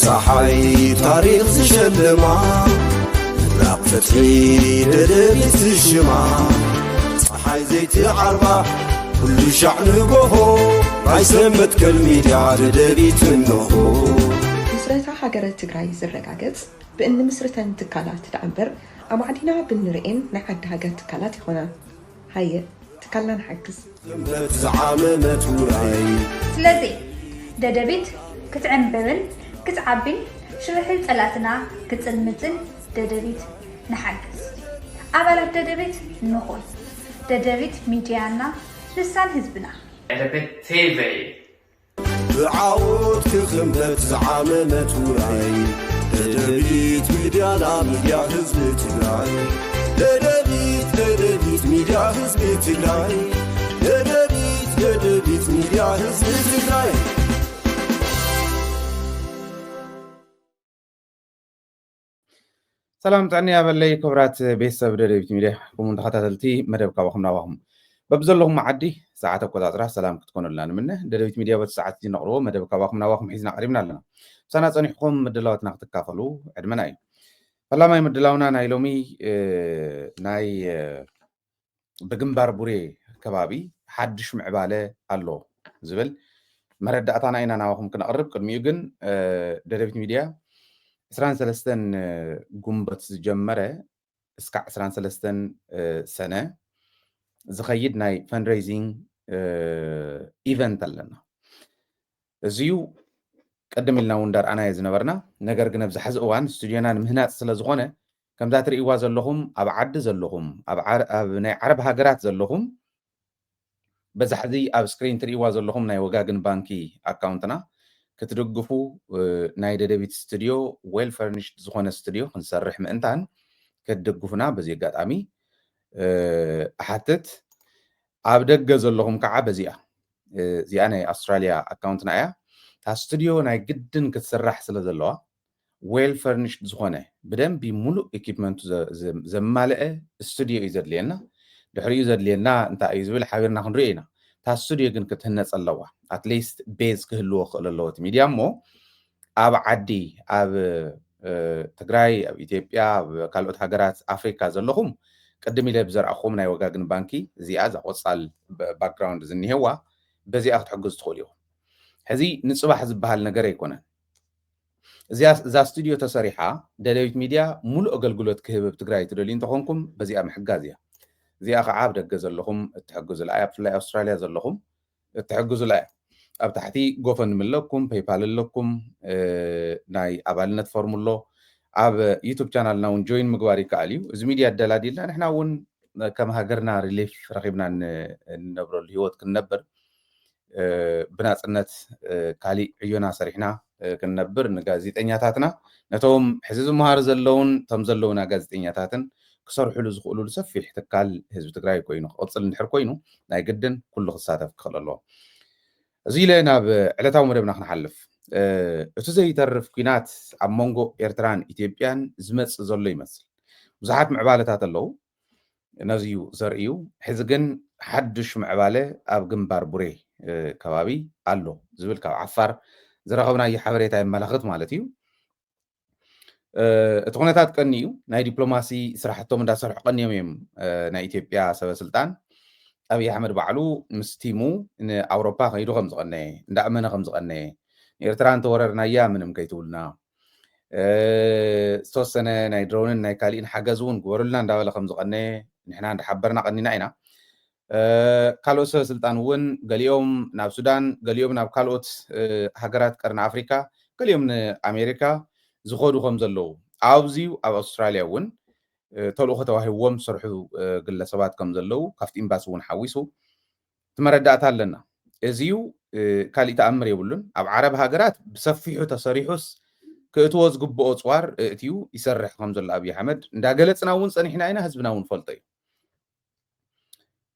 ጸሓይ ታሪኽ ዝሸልማ፣ ምብራቕ ፍትሒ ደደቢት ዝሽማ፣ ጸሓይ ዘይትዓርባ ኩሉ ሻዕ ንጎሆ፣ ኣይሰመትከል ሚድያ ደደቢት እንሆ። ምስረታ ሃገረ ትግራይ ዝረጋገጽ ብእንምስርተን ትካላት ደኣ እምበር፣ ኣማዕዲና ብንርእየን ናይ ዓዲ ሃገር ትካላት ይኾና። ሃየ ትካልና ንሓግዝ። እምበት ዝዓመመት ውራይ። ስለዚ ደደቢት ክትዕምብብን ክትዓቢን ሽርሒ ጸላእትና ክጽልምትን ደደቢት ንሓግዝ። ኣባላት ደደቢት ንኹን። ደደቢት ሚድያና፣ ልሳን ህዝብና። ደደቢት ቲቪ። ብዓወት ክኽንበት ዝዓመመት ውራይ። ደደቢት ሚድያና፣ ሚድያ ህዝቢ ትግራይ። ደደቢት፣ ደደቢት ሚድያ ህዝቢ ትግራይ። ደደቢት፣ ደደቢት ሚድያ ህዝቢ ትግራይ። ሰላም ጥዕና ያበለይ ክቡራት ቤተሰብ ደደቢት ሚድያ፣ ከምኡውን ተኸታተልቲ መደብ ካባኹም ናባኹም። በብዘለኹም ዓዲ ሰዓት ኣቆጻጽራ ሰላም ክትኮኑልና ንምነ። ደደቢት ሚድያ በቲ ሰዓት እዚ ነቕርቦ መደብ ካባኹም ናባኹም ሒዝና ቀሪብና ኣለና። ምሳና ጸኒሕኩም ምድላዋትና ክትካፈሉ ዕድመና እዩ። ፈላማይ ምድላውና ናይ ሎሚ፣ እ፣ ናይ፣ እ፣ ብግንባር ቡሬ ከባቢ ሓድሽ ምዕባለ ኣሎ ዝብል መረዳእታና ኢና ናባኹም ክነቕርብ። ቅድሚኡ ግን፣ እ፣ ደደቢት ሚድያ ዕስራን ሰለስተን ጉንበት ዝጀመረ እስካዕ ዕስራን ሰለስተን፣ እ፣ ሰነ ዝኸይድ ናይ ፈንድሬይዚንግ፣ እ፣ ኢቨንት ኣለና። እዚዩ ቅድም ኢልና እውን እንዳርኣናዮ ዝነበርና፣ ነገር ግን ኣብዚ ሕዚ እዋን ስቱድዮና ንምህናፅ ስለ ዝኾነ፣ ከምዛ ትርእይዋ ዘለኹም ኣብ ዓዲ ዘለኹም፣ ኣብ ዓረ-፣ ኣብ ናይ ዓረብ ሃገራት ዘለኹም፣ በዛ ሕዚ ኣብ ስክሪን ትርእይዋ ዘለኹም ናይ ወጋግን ባንኪ ኣካውንትና ክትድግፉ፣ እ፣ ናይ ደደቢት ስቱድዮ ዌል ፈርኒሽድ ዝኾነ ስቱድዮ ክንሰርሕ ምእንታን ክትድግፉና በዚ ኣጋጣሚ፣ እ፣ እሓትት። ኣብ ደገ ዘለኹም ከዓ በዚኣ፣ እ፣ እዚኣ ናይ ኣውስትራልያ ኣካውንትና እያ። እታ ስቱድዮ ናይ ግድን ክትስራሕ ስለ ዘለዋ፣ ዌል ፈርኒሽድ ዝኾነ ብደንቢ ሙሉእ ኢኪፕመንቱ ዘ-፣ ዘ-፣ ዘማልአ ስቱድዮ እዩ ዘድልየና። ድሕሪኡ ዘድልየና እንታይ እዩ ዝብል ሓቢርና ክንሪኦ ኢና። እታ ስቱድዮ ግን ክትህነፅ ኣለዋ። ኣትሊስት ቤዝ ክህልዎ ክኽእል ኣለዎ እቲ ሚድያ እሞ፣ ኣብ ዓዲ፣ ኣብ፣ እ፣ ትግራይ፣ ኣብ ኢትዮጵያ፣ ኣብ ካልኦት ሃገራት ኣፍሪካ ዘለኹም፣ ቅድም ኢለ ብዘርኣኹም ናይ ወጋግን ባንኪ እዚኣ፣ እዛ ቆፃል ብ-፣ ባክግራውንድ ዝኒሄዋ፣ በዚኣ ክትሕግዙ ትኽእሉ ኢኹም። ሕዚ ንፅባሕ ዝበሃል ነገር ኣይኮነን። እዚኣ፣ እዛ ስቱድዮ ተሰሪሓ፣ ደደቢት ሚድያ ሙሉእ ኣገልግሎት ክህብ ኣብ ትግራይ ትደልዩ እንተኾንኩም፣ በዚኣ ምሕጋዝ እያ። እዚኣ ከዓ ኣብ ደገ ዘለኹም እትሕግዙላ እያ፣ ብፍላይ ኣውስትራልያ ዘለኹም እትሕግዙላ እያ። ኣብ ታሕቲ ጎፈንድሚ ኣለኩም፣ ፔይፓል ኣለኩም፣ እ፣ ናይ ኣባልነት ፎርም ኣሎ። ኣብ ዩቱብ ቻናልና እውን ጆይን ምግባር ይከኣል እዩ። እዚ ሚድያ ኣደላዲልና ንሕና እውን ከም ሃገርና ሪሊፍ ረኺብና ን-፣ እንነብረሉ ህይወት ክንነብር፣ እ፣ ብናጽነት፣ እ፣ ካሊእ ዕዮና ሰሪሕና፣ እ፣ ክንነብር ንጋዜጠኛታትና፣ ነቶም ሕዚ ዝመሃሩ ዘለውን እቶም ዘለውና ጋዜጠኛታትን ክሰርሕሉ ዝኽእሉሉ ሰፊሕ ትካል ህዝቢ ትግራይ ኮይኑ ክቕጽል እንድሕር ኮይኑ፣ ናይ ግድን ኩሉ ክሳተፍ ክኽእል ኣለዎ። እዚ ኢለ ናብ ዕለታዊ መደብና ክንሓልፍ። እ፣ እቲ ዘይተርፍ ኲናት ኣብ መንጎ ኤርትራን ኢትዮጵያን ዝመጽእ ዘሎ ይመስል። ብዙሓት ምዕባለታት ኣለዉ፣ ነዚ እዩ ዘርእዩ። ሕዚ ግን ሓድሽ ምዕባለ ኣብ ግንባር ቡሬ፣ እ፣ ከባቢ ኣሎ ዝብል ካብ ዓፋር ዝረኸብናዮ ሓበሬታ የመላኽት ማለት እዩ። እ፣ እቲ ኩነታት ቀኒ እዩ። ናይ ዲፕሎማሲ ስራሕቶም እንዳሰርሑ ቀንዮም እዮም። እ፣ ናይ ኢትዮጵያ ሰበ ስልጣን ኣብይ ኣሕመድ ባዕሉ ምስ ቲሙ ንኣውሮፓ ከይዱ ከም ዝቐነየ፣ እንዳእመነ ከም ዝቐነየ፣ ንኤርትራ እንተወረርናያ ምንም ከይትብሉና፣ እ፣ ዝተወሰነ ናይ ድሮንን ናይ ካሊእን ሓገዝ እውን ግበሩልና እንዳበለ ከም ዝቐነየ ንሕና እንዳሓበርና ቀኒና ኢና። እ፣ ካልኦት ሰበ ስልጣን እውን ገሊኦም ናብ ሱዳን፣ ገሊኦም ናብ ካልኦት፣ እ፣ ሃገራት ቀርኒ ኣፍሪካ፣ ገሊኦም ንኣሜሪካ ዝኸዱ ከም ዘለዉ፣ ኣብዚ ኣብ ኣውስትራልያ እውን፣ እ፣ ተልእኾ ተዋሂብዎም ዝሰርሑ፣ እ፣ ግለሰባት ከም ዘለዉ ካብቲ ኤምባሲ እውን ሓዊሱ እቲ መረዳእታ ኣለና። እዚዩ፣ እ፣ ካሊእ ተኣምር የብሉን። ኣብ ዓረብ ሃገራት ብሰፊሑ ተሰሪሑስ ክእትዎ ዝግብኦ ፅዋር እእትዩ ይሰርሕ ከም ዘሎ ኣብይ ኣሕመድ እንዳገለፅና እውን ፀኒሕና ኢና፣ ህዝብና እውን ፈልጦ እዩ።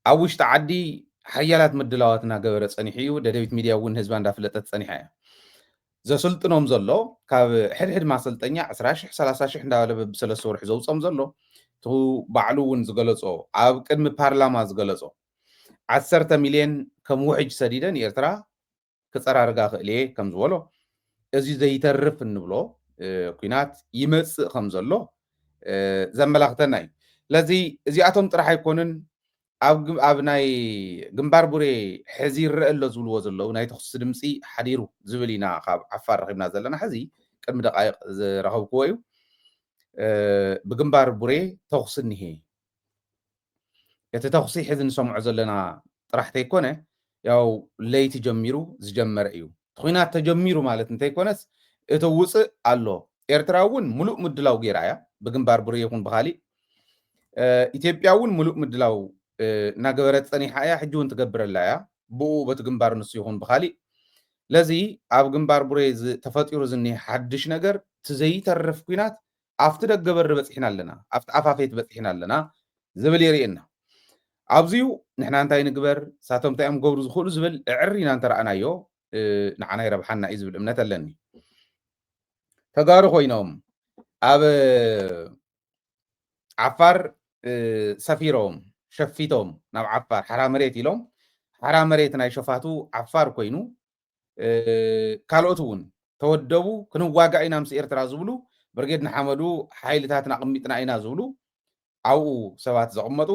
ኣብ ውሽጢ ዓዲ ሓያላት ምድላዋት እናገበረ ፀኒሑ እዩ። ደደቢት ሚድያ እውን ህዝባ እንዳፍለጠት ፀኒሓ እያ። ዘሰልጥኖም ዘሎ ካብ ሕድሕድ ማሰልጠኛ ዕስራ ሽሕ፣ ሰላሳ ሽሕ እንዳበለ በብሰለስተ ወርሒ ዘውፆም ዘሎ፣ እቲ ባዕሉ እውን ዝገለፆ፣ ኣብ ቅድሚ ፓርላማ ዝገለፆ፣ ዓሰርተ ሚልዮን ከም ውሕጅ ሰዲደ ንኤርትራ ክፀራርጋ ክእል እየ ከም ዝበሎ፣ እዚ ዘይተርፍ እንብሎ ኩናት ይመፅእ ከም ዘሎ ዘመላኽተና እዩ። ስለዚ እዚኣቶም ጥራሕ ኣይኮኑን፣ ኣብ ናይ ግንባር ቡሬ ሕዚ ይረአ ኣሎ ዝብልዎ ዘለዉ ናይ ተኹሲ ድምፂ ሓዲሩ ዝብል ኢና ካብ ዓፋር ረኺብና ዘለና። ሕዚ ቅድሚ ደቃይቕ ዝረኸብክዎ እዩ። ብግንባር ቡሬ ተኹሲ እኒሄ። እቲ ተኹሲ ሕዚ ንሰምዖ ዘለና ጥራሕ ተይኮነ፣ ያው ለይቲ ጀሚሩ ዝጀመረ እዩ። እቲ ኹናት ተጀሚሩ ማለት እንተይኮነስ እቲ ውፅእ ኣሎ። ኤርትራ እውን ሙሉእ ምድላው ገይራ እያ፣ ብግንባር ቡሬ ይኹን ብኻሊእ። ኢትዮጵያ እውን ሙሉእ ምድላው እናገበረት ፀኒሓ እያ፣ ሕጂ እውን ትገብረላ እያ፣ ብኡ በቲ ግንባር ንሱ ይኹን ብኻሊእ። ለዚ ኣብ ግንባር ቡሬ ተፈጢሩ ዝኒሄ ሓድሽ ነገር፣ እቲ ዘይተርፍ ኲናት ኣብቲ ደገ በሪ በፂሕና ኣለና፣ ኣብቲ ኣፋፌት በፂሕና ኣለና ዝብል የርእየና። ኣብዚዩ ንሕና እንታይ ንግበር፣ ሳቶም እንታይ እዮም ክገብሩ ዝኽእሉ ዝብል እዕር ኢና እንተረኣናዮ፣ ንዓና ይረብሓና እዩ ዝብል እምነት ኣለኒ። ተጋሩ ኮይኖም ኣብ ዓፋር ሰፊሮም፣ ሸፊቶም ናብ ዓፋር ሓራ መሬት ኢሎም፣ ሓራ መሬት ናይ ሸፋቱ ዓፋር ኮይኑ፣ ካልኦት እውን ተወደቡ፣ ክንዋጋእ ኢና ምስ ኤርትራ ዝብሉ፣ ብርጌድ ንሓመዱ ሓይልታትና ኣቕሚጥና ኢና ዝብሉ ኣብኡ ሰባት ዘቐመጡ፣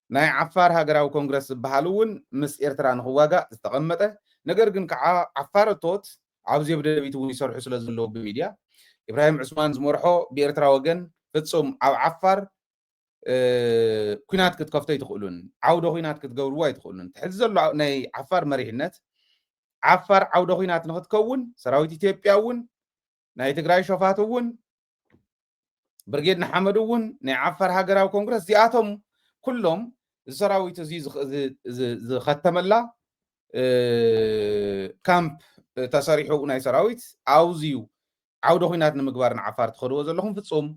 ናይ ዓፋር ሃገራዊ ኮንግረስ ዝበሃል እውን ምስ ኤርትራ ንኽዋጋእ ዝተቐመጠ፣ ነገር ግን ከዓ ዓፋር እቶት ኣብዚ ኣብ ደደቢት እውን ይሰርሑ ስለ ዘለዉ ብሚድያ፣ ኢብራሂም ዑስማን ዝመርሖ ብኤርትራ ወገን ፍጹም ኣብ ዓፋር ኩናት ክትከፍቶ ኣይትኽእሉን፣ ዓውደ ኩናት ክትገብርዎ ኣይትኽእሉን። ሕዚ ዘሎ ናይ ዓፋር መሪሕነት ዓፋር ዓውደ ኩናት ንክትከውን ሰራዊት ኢትዮጵያ እውን ናይ ትግራይ ሸፋት እውን ብርጌድ ንሓመድ እውን ናይ ዓፋር ሃገራዊ ኮንግረስ እዚኣቶም ኩሎም እዚ ሰራዊት እዚ ዝኸተመላ ካምፕ ተሰሪሑ ናይ ሰራዊት ኣብዚዩ ዓውደ ኩናት ንምግባር ንዓፋር ትኸድዎ ዘለኹም ፍጹም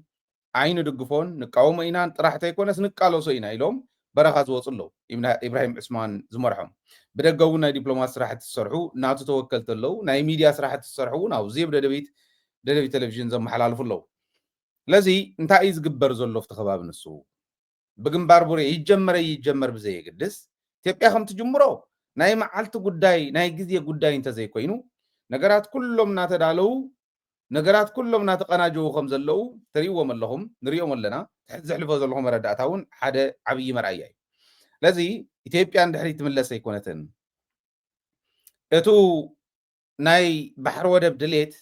ኣይንድግፎን ንቃወሞ ኢናን ጥራሕ ተይኮነስ ንቃለሶ ኢና ኢሎም በረኻ ዝወፁ ኣለዉ። ኢብራሂም ዕስማን ዝመርሖም ብደገ እውን ናይ ዲፕሎማት ስራሕቲ ዝሰርሑ ናቱ ተወከልቲ ኣለዉ። ናይ ሚድያ ስራሕቲ ዝሰርሑ እውን ኣብዚ ኣብ ደደቢት ደደቢት ቴሌቪዥን ዘመሓላልፉ ኣለዉ። ስለዚ እንታይ እዩ ዝግበር ዘሎ ኣብቲ ከባቢ ንሱ ብግንባር ቡሬ ይጀመረ ይጀመር ብዘየግድስ ኢትዮጵያ ከም ትጅምሮ ናይ መዓልቲ ጉዳይ ናይ ግዜ ጉዳይ እንተዘይኮይኑ ነገራት ኩሎም እናተዳለዉ ነገራት ኩሎም እናተቐናጀዉ ከም ዘለዉ ትርእይዎም ኣለኹም፣ ንሪኦም ኣለና። ትሕቲ ዘሕልፎ ዘለኹ መረዳእታ እውን ሓደ ዓብዪ መርኣያ እዩ። ስለዚ ኢትዮጵያ ንድሕሪት ትምለስ ኣይኮነትን። እቱ ናይ ባሕሪ ወደብ ድሌት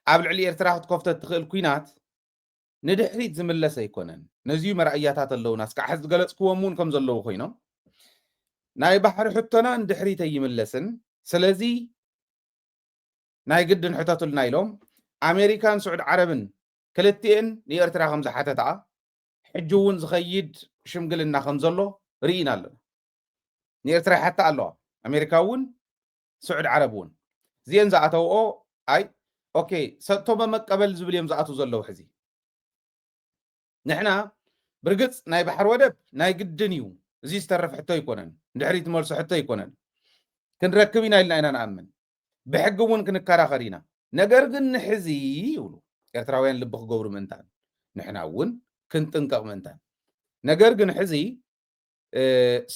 ኣብ ልዕሊ ኤርትራ ክትከፍቶ እትኽእል ኲናት ንድሕሪት ዝምለስ ኣይኮነን። ነዚዩ መርኣያታት ኣለዉና። እስካዕ ሕዚ ዝገለጽክዎም እውን ከም ዘለዉ ኮይኖም ናይ ባሕሪ ሕቶና ንድሕሪት ኣይምለስን። ስለዚ ናይ ግድን ሕተቱልና ኢሎም ኣሜሪካን ስዑድ ዓረብን ክልቲኤን ንኤርትራ ከም ዝሓተታ ሕጂ እውን ዝኸይድ ሽምግልና ከም ዘሎ ርኢና ኣለና። ንኤርትራ ይሓታ ኣለዋ። ኣሜሪካ እውን ስዑድ ዓረብ እውን እዚአን ዝኣተውኦ ኣይ ኦኬ ሰጥቶ በመቀበል ዝብል እዮም ዝኣትዉ ዘለዉ። ሕዚ ንሕና ብርግፅ ናይ ባሕሪ ወደብ ናይ ግድን እዩ። እዚ ዝተርፍ ሕቶ ኣይኮነን፣ ንድሕሪት ትመልሶ ሕቶ ኣይኮነን። ክንረክብ ኢና ኢልና ኢና ንኣምን። ብሕጊ እውን ክንከራኸር ኢና። ነገር ግን ንሕዚ ይብሉ ኤርትራውያን ልቢ ክገብሩ ምእንታን ንሕና እውን ክንጥንቀቕ ምእንታን። ነገር ግን ሕዚ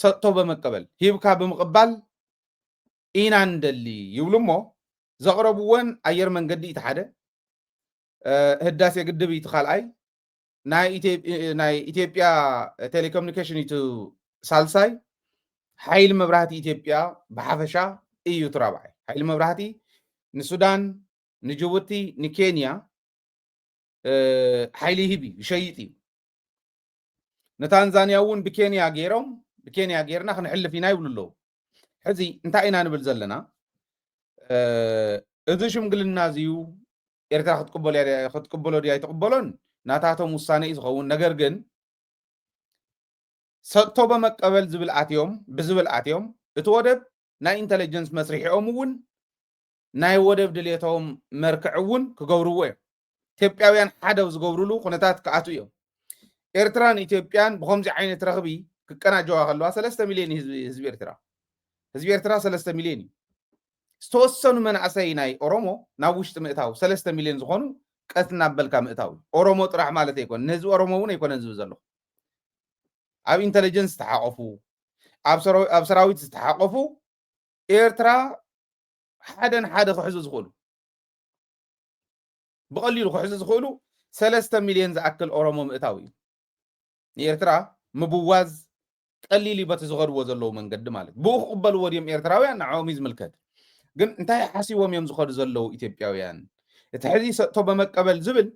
ሰጥቶ በመቀበል ሂብካ ብምቕባል ኢና ንደሊ ይብሉ እሞ ዘቕረብወን ኣየር መንገዲ እቲ ሓደ ህዳሴ ግድብ እቲ ካልኣይ ናይ ኢትዮጵያ ቴሌኮሙኒኬሽን እዩ ሳልሳይ ሓይሊ መብራህቲ ኢትዮጵያ ብሓፈሻ እዩ እቲ ራብዓይ ሓይሊ መብራህቲ ንሱዳን ንጅቡቲ ንኬንያ ሓይሊ ይህብ እዩ ይሸይጥ እዩ ንታንዛንያ እውን ብኬንያ ገይሮም ብኬንያ ገይርና ክንሕልፍ ኢና ይብሉ ኣለዉ ሕዚ እንታይ ኢና ንብል ዘለና እዚ ሽምግልና እዚዩ ኤርትራ ክትቅበሎ ድያ ኣይትቅበሎን ናታቶም ውሳነ እዩ ዝኸውን ነገር ግን ሰጥቶ በመቀበል ዝብል ኣትዮም ብዝብል ኣትዮም እቲ ወደብ ናይ ኢንተለጀንስ መስርሒኦም እውን ናይ ወደብ ድሌቶም መርክዕ እውን ክገብርዎ እዮም ኢትዮጵያውያን ሓደ ዝገብርሉ ኩነታት ክኣትዉ እዮም ኤርትራን ኢትዮጵያን ብከምዚ ዓይነት ረኽቢ ክቀናጀዋ ከለዋ ሰለስተ ሚልዮን ህዝቢ ኤርትራ ህዝቢ ኤርትራ ሰለስተ ሚልዮን እዩ ዝተወሰኑ መናእሰይ ናይ ኦሮሞ ናብ ውሽጢ ምእታው ሰለስተ ሚልዮን ዝኾኑ ቀስ እናበልካ ምእታው እዩ ኦሮሞ ጥራሕ ማለት ኣይኮነ ንህዝቢ ኦሮሞ እውን ኣይኮነን ዝብል ዘለኹ ኣብ ኢንተለጀንስ ዝተሓቆፉ ኣብ ሰራዊት ዝተሓቆፉ ኤርትራ ሓደ ንሓደ ክሕዙ ዝኽእሉ ብቐሊሉ ክሕዙ ዝኽእሉ ሰለስተ ሚልዮን ዝኣክል ኦሮሞ ምእታው እዩ። ንኤርትራ ምብዋዝ ቀሊል እዩ፣ በቲ ዝኸድዎ ዘለዉ መንገዲ ማለት። ብኡ ክቕበልዎ ድዮም ኤርትራውያን? ንዕኦም እዩ ዝምልከት። ግን እንታይ ሓሲቦም እዮም ዝኸዱ ዘለዉ ኢትዮጵያውያን? እቲ ሕዚ ሰጥቶ በመቀበል ዝብል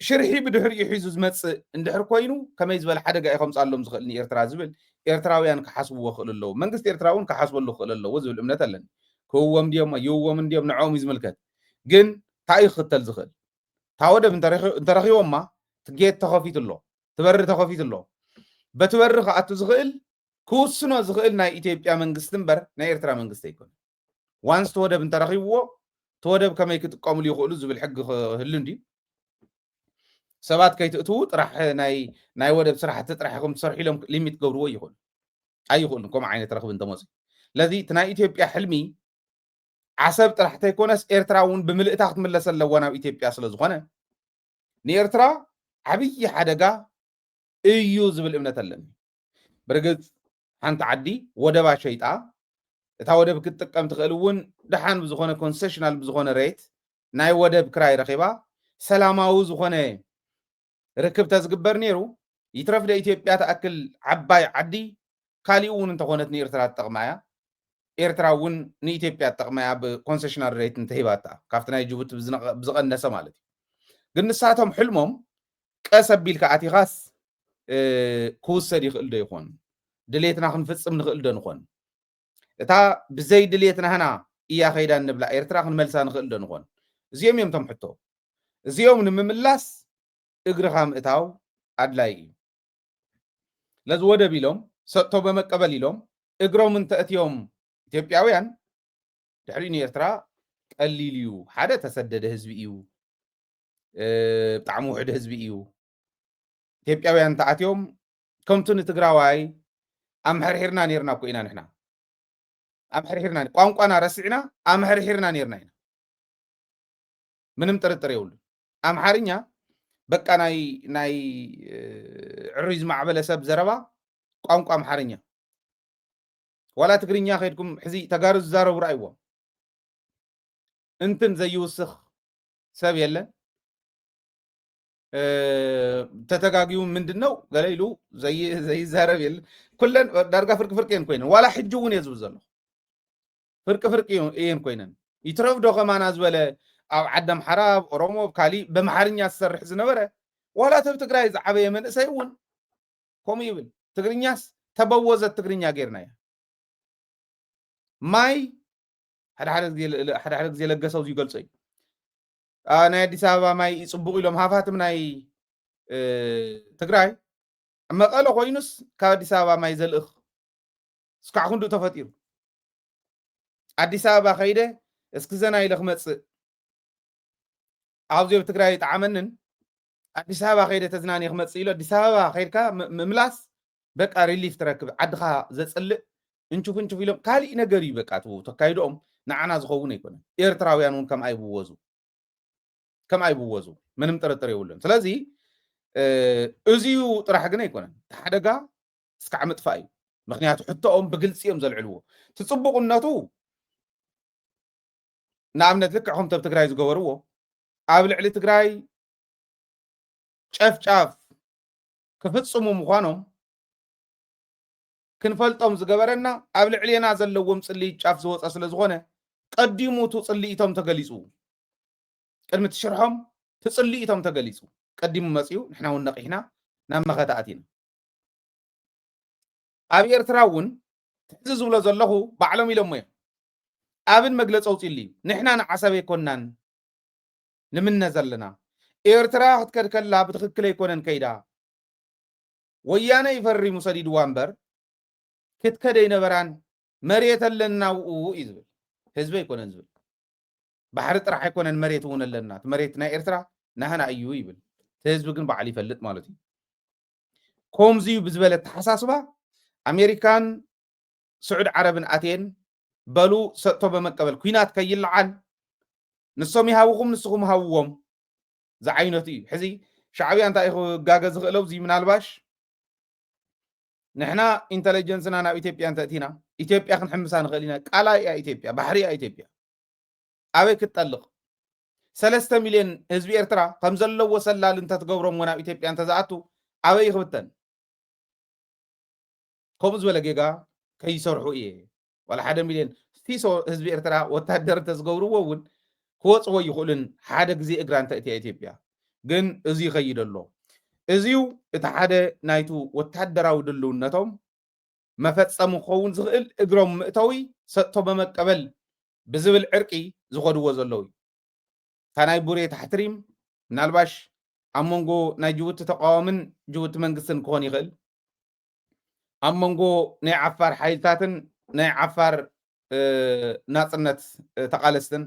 ሽርሒ ብድሕሪኡ ሒዙ ዝመጽእ እንድሕር ኮይኑ፣ ከመይ ዝበለ ሓደጋ እዩ ከምጽኣሎም ዝኽእል ንኤርትራ ዝብል ኤርትራውያን ክሓስብዎ ክኽእሉ ኣለዉ። መንግስቲ ኤርትራ እውን ክሓስበሉ ክኽእል ኣለዎ ዝብል እምነት ኣለኒ። ክህዎም ድዮም ኣይህዎም እንድዮም ንዕኦም እዩ ዝምልከት። ግን እንታይ እዩ ክኽተል ዝኽእል? እታ ወደብ እንተረኺ-፣ እንተረኺቦማ፣ እቲ ጌት ተኸፊቱ ኣሎ፣ እቲ በሪ ተኸፊቱ ኣሎ። በቲ በሪ ክኣቱ ዝኽእል፣ ክውስኖ ዝኽእል ናይ ኢትዮጵያ መንግስቲ እምበር ናይ ኤርትራ መንግስቲ ኣይኮነን። ዋንስ እቲ ወደብ እንተረኺብዎ፣ እቲ ወደብ ከመይ ክጥቀምሉ ይኽእሉ ዝብል ሕጊ ክህሉ እንድዩ። ሰባት ከይትእትዉ ጥራሕ ናይ፣ ናይ ወደብ ስራሕቲ ጥራሕ ኢኹም ትሰርሑ ኢሎም ሊሚት ክገብርዎ ይኽእሉ። ኣይኽእሉን፣ ከምኡ ዓይነት ረኽቢ እንተመፅኡ። ስለዚ እቲ ናይ ኢትዮጵያ ሕልሚ ዓሰብ ጥራሕ ተይኮነስ ኤርትራ እውን ብምልእታ ክትምለስ ኣለዋ ናብ ኢትዮጵያ ስለ ዝኾነ፣ ንኤርትራ ዓብዪ ሓደጋ እዩ ዝብል እምነት ኣለኒ። ብርግጽ ሓንቲ ዓዲ ወደባ ሸይጣ፣ እታ ወደብ ክትጥቀም ትኽእል እውን ደሓን ብዝኾነ ኮንሴሽናል ብዝኾነ ሬት ናይ ወደብ ክራይ ረኺባ፣ ሰላማዊ ዝኾነ ርክብ ተዝግበር ነይሩ፣ ይትረፍ ዶ ኢትዮጵያ ትኣክል ዓባይ ዓዲ ካሊእ እውን እንተኾነት ንኤርትራ ትጠቕማ እያ። ኤርትራ እውን ንኢትዮጵያ ትጠቕማ እያ ብኮንሴሽናል ሬት እንተሂባታ፣ ካብቲ ናይ ጅቡቲ ብዝነቐ-፣ ብዝቐነሰ ማለት እዩ። ግን ንሳቶም ሕልሞም ቀስ ኣቢልካ ኣቲኻስ፣ እ፣ ክውሰድ ይኽእል ዶ ይኾን? ድሌትና ክንፍጽም ንኽእል ዶ ንኾን? እታ ብዘይ ድሌት ናህና እያ ከይዳ እንብላ ኤርትራ ክንመልሳ ንኽእል ዶ ንኾን? እዚኦም እዮም እቶም ሕቶ። እዚኦም ንምምላስ እግርኻ ምእታው ኣድላይ እዩ። ለዚ ወደብ ኢሎም፣ ሰጥቶ በመቀበል ኢሎም፣ እግሮም እንተእትዮም ኢትዮጵያውያን፣ ድሕሪኡ ንኤርትራ ቀሊል እዩ። ሓደ ተሰደደ ህዝቢ እዩ፣ እ፣ ብጣዕሚ ውሕድ ህዝቢ እዩ። ኢትዮጵያውያን እንተኣትዮም፣ ከምቱ ንትግራዋይ ኣምሕርሒርና ነይርና እኮ ኢና ንሕና። ኣምሕርሒርና፣ ቋንቋና ረሲዕና ኣምሕርሒርና ነይርና ኢና። ምንም ጥርጥር የብሉን። ኣምሓርኛ በቃ ናይ፣ ናይ፣ እ፣ ዕሩይ ዝማዕበለ ሰብ ዘረባ ቋንቋ ኣምሓርኛ። ዋላ ትግርኛ ከይድኩም ሕዚ ተጋሩ ዝዛረቡ ረኣይዎም። እንትን ዘይውስኽ ሰብ የለን። እ፣ ተተጋግዩ ምንድን ነው ገለ ኢሉ ዘይ-፣ ዘይዛረብ የለን። ኩለን ዳርጋ ፍርቂ ፍርቂ እየን ኮይነን። ዋላ ሕጂ እውን እየ ዝብል ዘለኹ። ፍርቂ ፍርቂ እዩ-፣ እየን ኮይነን። ይትረፍ ዶ ከማና ዝበለ ኣብ ዓዲ ኣምሓራ፣ ኣብ ኦሮሞ፣ ኣብ ካሊእ በምሓርኛ ዝሰርሕ ዝነበረ፣ ዋላ እቲ ኣብ ትግራይ ዝዓበየ መንእሰይ እውን ከምኡ ይብል። ትግርኛስ ተበወዘት ትግርኛ ጌርናያ። ማይ ሓደ ሓደ ግዜ ለ-፣ ሓደ ሓደ ግዜ ለገሰ ኣብዚ ይገልጾ እዩ። አ፣ ናይ ኣዲስ ኣበባ ማይ እዩ ጽቡቕ ኢሎም ሃፋትም ናይ፣ እ፣ ትግራይ መቐለ ኮይኑስ ካብ ኣዲስ ኣበባ ማይ ዘልእኽ እስካዕ ክንድኡ ተፈጢሩ። ኣዲስ ኣበባ ከይደ እስኪ ዘና ኢለ ክመጽእ፣ ኣብዚ ኣብ ትግራይ ይጠዓመንን ኣዲስ ኣበባ ከይደ ተዝናንየ ክመጽእ ኢሉ ኣዲስ ኣበባ ከይድካ ም-፣ ምምላስ በቃ ሪሊፍ ትረክብ። ዓድኻ ዘጽልእ እንቹፍ እንቹፍ ኢሎም ካሊእ ነገር እዩ በቃ እቲ ተካይድኦም ንዓና ዝኸውን ኣይኮነን። ኤርትራውያን እውን ከምኣ ይብወዙ። ከምኣ ይብወዙ። ምንም ጥርጥር የብሉን። ስለዚ፣ እ፣ እዚዩ ጥራሕ ግን ኣይኮነን። እቲ ሓደጋ እስካዕ ምጥፋእ እዩ። ምኽንያቱ ሕቶኦም ብግልጺ እዮም ዘልዕልዎ። እቲ ጽቡቕነቱ ንኣብነት ልክዕ ከምቲ ኣብ ትግራይ ዝገበርዎ ኣብ ልዕሊ ትግራይ ጨፍጫፍ ክፍጽሙ ምዃኖም ክንፈልጦም ዝገበረና ኣብ ልዕሌና ዘለዎም ጽልኢ ጫፍ ዝወጸ ስለ ዝኾነ ቀዲሙ እቲ ጽልኢቶም ተገሊጹ። ቅድሚ እቲ ሽርሖም እቲ ጽልኢቶም ተገሊጹ። ቀዲሙ መጺኡ ንሕና እውን ነቒሕና ናብ መኸተ ኣቲና። ኣብ ኤርትራ እውን ትሕዚ ዝብሎ ዘለኹ ባዕሎም ኢሎሞ እዮም። ኣብን መግለጺ ኣውጺእሉ እዩ። ንሕና ንዓሰብ ኣይኮናን ንምነ ዘለና። ኤርትራ ክትከድ ከላ ብትኽክል ኣይኮነን ከይዳ። ወያነ ይፈሪሙ ሰዲድዋ እምበር ክትከድ ኣይነበራን። መሬት ኣለና ኣብኡ እዩ ዝብል። ህዝቢ ኣይኮነን ዝብል። ባሕሪ ጥራሕ ኣይኮነን መሬት እውን ኣለና። እቲ መሬት ናይ ኤርትራ ናህና እዩ ይብል። እቲ ህዝቢ ግን ባዕሉ ይፈልጥ ማለት እዩ። ከምዚ እዩ ብዝበለ ኣተሓሳስባ ኣሜሪካን ስዑድ ዓረብን ኣትየን በሉ ሰጥቶ በመቀበል ኲናት ከይለዓል ንሶም ይሃብኹም ንስኹም ሃብዎም ዝዓይነቱ እዩ። ሕዚ ሻዕብያ እንታይ እዩ ክጋገ ዝኽእለው? እዚ ምናልባሽ ንሕና ኢንተለጀንስና ናብ ኢትዮጵያ እንተእቲና ኢትዮጵያ ክንሕምሳ ንኽእል ኢና። ቃላ እያ ኢትዮጵያ፣ ባሕሪ እያ ኢትዮጵያ። ኣበይ ክትጠልቕ? ሰለስተ ሚልዮን ህዝቢ ኤርትራ ከም ዘለዎ ሰላል እንተትገብሮም ናብ ኢትዮጵያ እንተዝኣቱ ኣበይ ይኽብተን? ከምኡ ዝበለ ጌጋ ከይሰርሑ እየ። ዋላ ሓደ ሚልዮን ሲሶ ህዝቢ ኤርትራ ወታደር እንተዝገብርዎ እውን ክወፅዎ ይኽእሉን ሓደ ግዜ እግራ እንተእትያ ኢትዮጵያ። ግን እዚ ይኸይድ ኣሎ። እዚዩ እቲ ሓደ ናይቱ ወታደራዊ ድልውነቶም መፈጸሚ ክኸውን ዝኽእል እግሮም ምእተዊ ሰጥቶ በመቀበል ብዝብል ዕርቂ ዝኸድዎ ዘለዉ እዩ። እታ ናይ ቡሬ ታሕቲ ሪም ምናልባሽ ኣብ መንጎ ናይ ጅቡቲ ተቃዋምን ጅቡቲ መንግስትን ክኾን ይኽእል። ኣብ መንጎ ናይ ዓፋር ሓይልታትን ናይ ዓፋር ናጽነት ተቓለስትን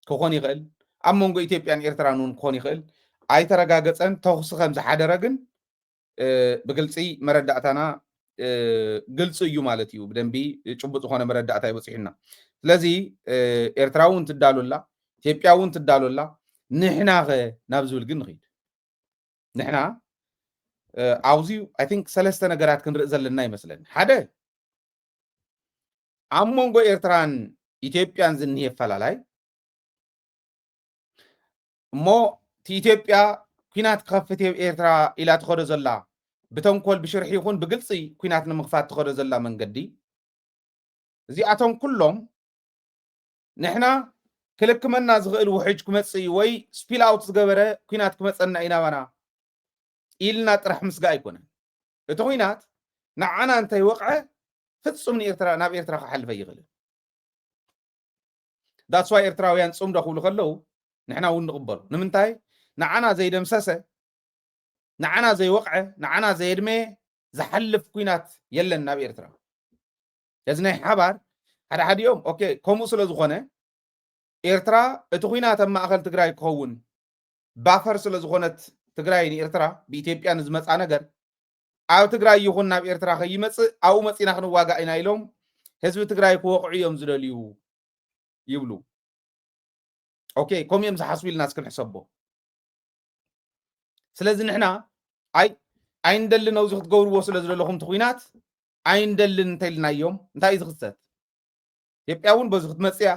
ክኾን ይኽእል። ኣብ መንጎ ኢትዮጵያን ኤርትራን እውን ክኾን ይኽእል። ኣይተረጋገጸን። ተኹሲ ከም ዝሓደረ ግን ብግልፂ መረዳእታና ግልፂ እዩ ማለት እዩ። ብደንቢ ጭቡጥ ዝኾነ መረዳእታ ይበፅሑና። ስለዚ ኤርትራ እውን ትዳሎ ኣላ፣ ኢትዮጵያ እውን ትዳሎ ኣላ። ንሕና ኸ ናብ ዝብል ግን ንኽይድ። ንሕና ኣብዚ ኣይ ቲንክ ሰለስተ ነገራት ክንርኢ ዘለና ይመስለኒ። ሓደ ኣብ መንጎ ኤርትራን ኢትዮጵያን ዝኒሄ ኣፈላላይ እሞ እቲ ኢትዮጵያ ኲናት ክኸፍት እየ ኤርትራ ኢላ ትኸዶ ዘላ ብተንኮል ብሽርሒ ይኹን ብግልፂ ኲናት ንምኽፋት ትኸዶ ዘላ መንገዲ እዚኣቶም ኩሎም ንሕና ክልክመና ዝኽእል ውሕጅ ክመፅእ እዩ ወይ ስፒል ኣውት ዝገበረ ኲናት ክመፀና እዩ ናባና ኢልና ጥራሕ ምስጋእ ኣይኮነን። እቲ ኲናት ንዓና እንተይወቕዐ ፍጹም ንኤርትራ ናብ ኤርትራ ክሓልፍ ኣይኽእልን። That's why ኤርትራውያን ጽምዶ ክብሉ ከለዉ ንሕና እውን ንቕበሉ። ንምንታይ ንዓና ዘይደምሰሰ ንዓና ዘይወቕዐ ንዓና ዘየድመየ ዝሓልፍ ኲናት የለን ናብ ኤርትራ። እዚ ናይ ሓባር ሓደ ሓዲኦም ኦኬ ከምኡ ስለ ዝኾነ ኤርትራ እቲ ኲናት ኣብ ማእኸል ትግራይ ክኸውን ባፈር ስለ ዝኾነት ትግራይ ንኤርትራ ብኢትዮጵያ ንዝመፃ ነገር ኣብ ትግራይ ይኹን ናብ ኤርትራ ከይመፅእ ኣብኡ መፂና ክንዋጋእ ኢና ኢሎም ህዝቢ ትግራይ ክወቕዑ እዮም ዝደልዩ ይብሉ። ኦኬ ከምኡ እዮም ዝሓስቡ ኢልና እስኪ ንሕሰቦ። ስለዚ ንሕና ኣይ ኣይንደልን ኣብዚ ክትገብርዎ ስለ ዝደለኹም እቲ ኲናት ኣይንደልን እንተኢልናዮም እንታይ እዩ ዝኽሰት? ኢትዮጵያ እውን በዚ ክትመፅእ እያ።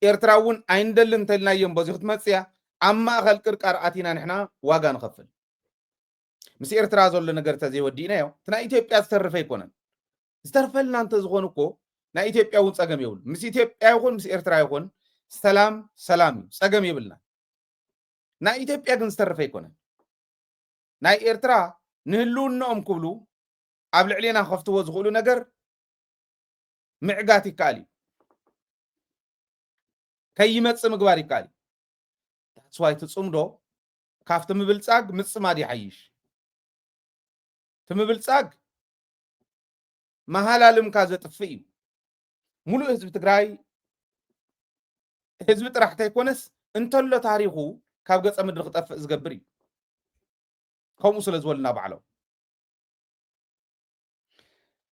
ኤርትራ እውን ኣይንደልን እንተኢልናዮም በዚ ክትመፅእ እያ። ኣብ ማእኸል ቅርቃር ኣቲና ንሕና ዋጋ ንኸፍል። ምስ ኤርትራ ዘሎ ነገር እንተዘይወዲእናዮ እቲ ናይ ኢትዮጵያ ዝተርፍ ኣይኮነን። ዝተርፈልና እንተዝኾን እኮ ናይ ኢትዮጵያ እውን ፀገም የብሉ። ምስ ኢትዮጵያ ይኹን ምስ ኤርትራ ይኹን ሰላም ሰላም እዩ፣ ፀገም የብልና። ናይ ኢትዮጵያ ግን ዝተርፍ ኣይኮነን። ናይ ኤርትራ ንህልውናኦም ክብሉ ኣብ ልዕሌና ከፍትዎ ዝኽእሉ ነገር ምዕጋት ይከኣል እዩ። ከይመጽእ ምግባር ይከኣል እዩ። That's why እቲ ጽምዶ ካብቲ ምብልጻግ ምጽማድ ይሓይሽ። እቲ ምብልጻግ መሃላልምካ ዘጥፍእ እዩ። ሙሉእ ህዝቢ ትግራይ ህዝቢ ጥራሕ እንተይኮነስ እንተሎ ታሪኹ ካብ ገጸ ምድሪ ክጠፍእ ዝገብር እዩ። ከምኡ ስለ ዝበሉና ባዕሎም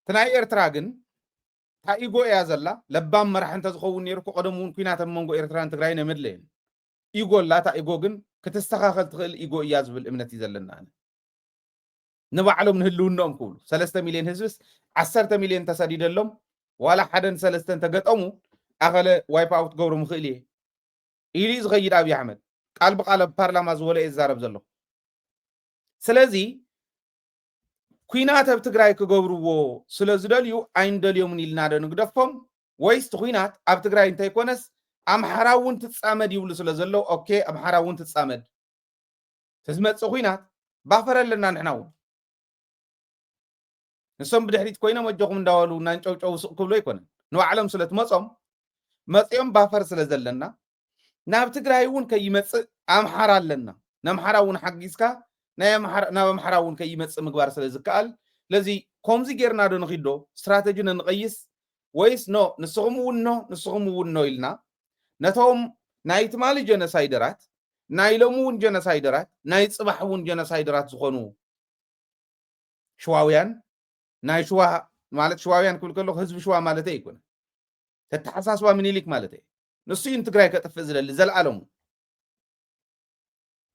እቲ ናይ ኤርትራ ግን እታ ኢጎ እያ ዘላ። ለባም መራሒ እንተዝኸውን ነይሩ እኮ ቀደም እውን ኲናት ኣብ መንጎ ኤርትራን ትግራይን ኣይመድለየን። ኢጎ ኣላ። እታ ኢጎ ግን ክትስተኻኸል ትኽእል ኢጎ እያ ዝብል እምነት እዩ ዘለና። ኣነ ንባዕሎም ንህልውናኦም ክብሉ ሰለስተ ሚልዮን ህዝብስ ዓሰርተ ሚልዮን ተሰዲደሎም ዋላ ሓደን ሰለስተን ተገጠሙ ኣኸለ ዋይፕ ኣውት ገብሮ ምኽእል እየ ኢሉ እዩ ዝኸይድ ኣብይ ኣሕመድ። ቃል ብቃል ኣብ ፓርላማ ዝበሎ እየ ዝዛረብ ዘለኹ። ስለዚ ኲናት ኣብ ትግራይ ክገብርዎ ስለ ዝደልዩ ኣይንደልዮምን ኢልና ዶ ንግደፎም? ወይስ እቲ ኲናት ኣብ ትግራይ እንተይኮነስ ኣምሓራ እውን ትፃመድ ይብሉ ስለ ዘለዉ ኦኬ ኣምሓራ እውን ትፃመድ። እቲ ዝመፅእ ኲናት ባፈር ኣለና ንሕና እውን። ንሶም ብድሕሪት ኮይኖም ኣጆኹም እንዳበሉ እናንጨውጨው ስቕ ክብሉ ኣይኮነን። ንባዕሎም ስለ ትመፆም መፂኦም ባፈር ስለ ዘለና ናብ ትግራይ እውን ከይመፅእ ኣምሓራ ኣለና። ንኣምሓራ እውን ሓጊዝካ ናይ ኣምሓራ- ናብ ኣምሓራ እውን ከይመፅእ ምግባር ስለ ዝከኣል ስለዚ ከምዚ ጌርና ዶ ንኺዶ ስትራተጂ ነንቐይስ ወይስ ኖ ንስኹም እውን ኖ ንስኹም እውን ኖ ኢልና ነቶም ናይ ትማሊ ጀኖሳይደራት ናይ ሎሚ እውን ጀኖሳይደራት ናይ ፅባሕ እውን ጀኖሳይደራት ዝኾኑ ሽዋውያን ናይ ሽዋ ማለት ሽዋውያን ክብል ከለኹ ህዝቢ ሽዋ ማለት ኣይኮነ ተተሓሳስባ ምኒልክ ማለት እዩ። ንሱ እዩ ንትግራይ ከጥፍእ ዝደሊ ዘለኣለሙ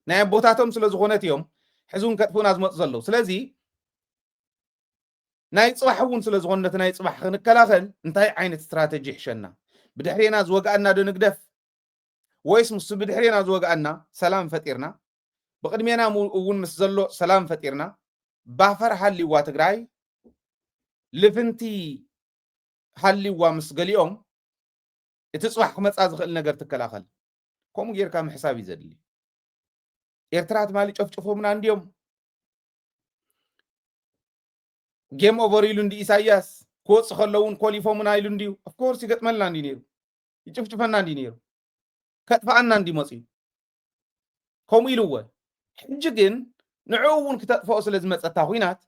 ናይ ኣቦታቶም ስለ ዝኾነት እዮም ሕዚ እውን ከጥፍኡና ዝመፁ ዘለዉ። ስለዚ ናይ ፅባሕ እውን ስለ ዝኾነ ነቲ ናይ ፅባሕ ክንከላኸል እንታይ ዓይነት ስትራተጂ ይሕሸና? ብድሕሬና ዝወግኣና ዶ ንግደፍ ወይስ ምስ ብድሕሬና ዝወግኣና ሰላም ፈጢርና፣ ብቕድሜና ሙ-፣ እውን ምስ ዘሎ ሰላም ፈጢርና፣ ባፈር ሃልይዋ ትግራይ፣ ልፍንቲ ሃልይዋ ምስ ገሊኦም፣ እቲ ጽባሕ ክመጻ ዝኽእል ነገር ትከላኸል። ከምኡ ጌርካ ምሕሳብ እዩ ዘድሊ። ኤርትራ ትማሊ ጨፍጭፎምና እንድዮም። ጌም ኦቨር ኢሉ እንዲ ኢሳያስ፣ ክወጽእ ከለውን ኮሊፎምና ኢሉ እንድዩ። ኦፍኮርስ ይገጥመልና እንዲ ነይሩ። ይጭፍጭፈና እንዲ ነይሩ። ከጥፍኣና እንዲ መጽዩ። ከምኡ ኢልዎ። ሕጂ ግን ንዕኡ እውን ክተጥፍኦ ስለ ዝመጸ እታ ኹናት፣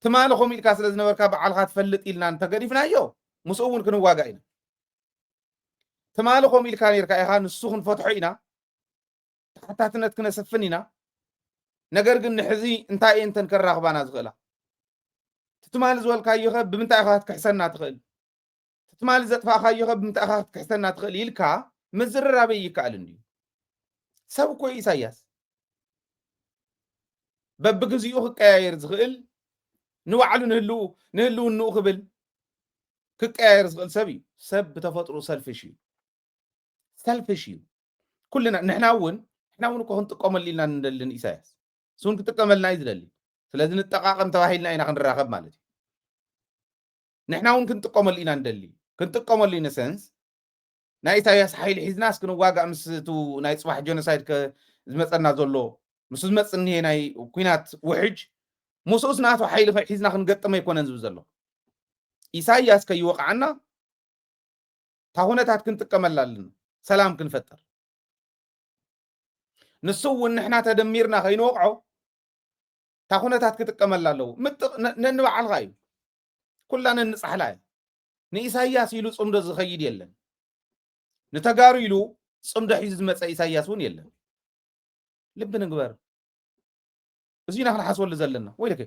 ትማሊ ከምኡ ኢልካ ስለ ዝነበርካ በዓልካ ትፈልጥ ኢልና እንተገዲፍናዮ፣ ምስኡ እውን ክንዋጋእ ኢና። ትማሊ ከምኡ ኢልካ ነይርካ ኢኻ፣ ንሱ ክንፈትሖ ኢና፣ ተሓታትነት ክነሰፍን ኢና። ነገር ግን ንሕዚ እንታይ እየን እተን ከራኽባና ዝኽእላ? እቲ ትማሊ ዝበልካዮ ኸ ብምንታይ ኢኻ ክትክሕሰና ትኽእል? እቲ ትማሊ ዘጥፋእካዮ ኸ ብምንታይ ኢኻ ክትክሕሰና ትኽእል? ኢልካ ምዝርራበይ ይከኣል እንድዩ። ሰብ እኮ እዩ ኢሳያስ። በብግዚኡ ክቀያየር ዝኽእል፣ ንባዕሉ ንህልው-፣ ንህልውንኡ ክብል ክቀያየር ዝኽእል ሰብ እዩ። ሰብ ብተፈጥሮ ሰልፊሽ እዩ። ሰልፊሽ እዩ። ኩልና፣ ንሕና እውን፣ ንሕና እውን እኮ ክንጥቀመሉ ኢልና ንደልን ኢሳያስ። እሱ እውን ክጥቀመልና እዩ ዝደሊ። ስለዚ ንጠቃቀም ተባሂልና ኢና ክንራኸብ ማለት እዩ። ንሕና እውን ክንጥቀመሉ ኢና ንደሊ። ክንጥቀመሉ ኢነ ሰንስ ናይ ኢሳያስ ሓይሊ ሒዝናስ ክንዋጋእ ምስ እቱ ናይ ጽባሕ ጀኖሳይድ ከ-፣ ዝመጸና ዘሎ፣ ምስ ዝመጽእ እኒሄ ናይ ኲናት ውሕጅ፣ ምስኡስ ናቱ ሓይሊ ከ-፣ ሒዝና ክንገጥም ኣይኮነን ዝብል ዘሎ። ኢሳያስ ከይወቕዓና፣ እታ ኩነታት ክንጥቀመላ ኣለና፣ ሰላም ክንፈጥር። ንሱ እውን ንሕና ተደሚርና ከይንወቕዖ፣ እታ ኩነታት ክጥቀመላ ኣለዎ። ምጥቕ-፣ ነ-፣ ነንባዕልኻ እዩ። ኩላ ነንጻሕላ እዩ። ንኢሳያስ ኢሉ ጽምዶ ዝኸይድ የለን። ንተጋሩ ኢሉ ጽምዶ ሒዙ ዝመጸ ኢሳያስ እውን የለን። ልቢ ንግበር። እዚ ኢና ክንሓስበሉ ዘለና። ወይለከ፣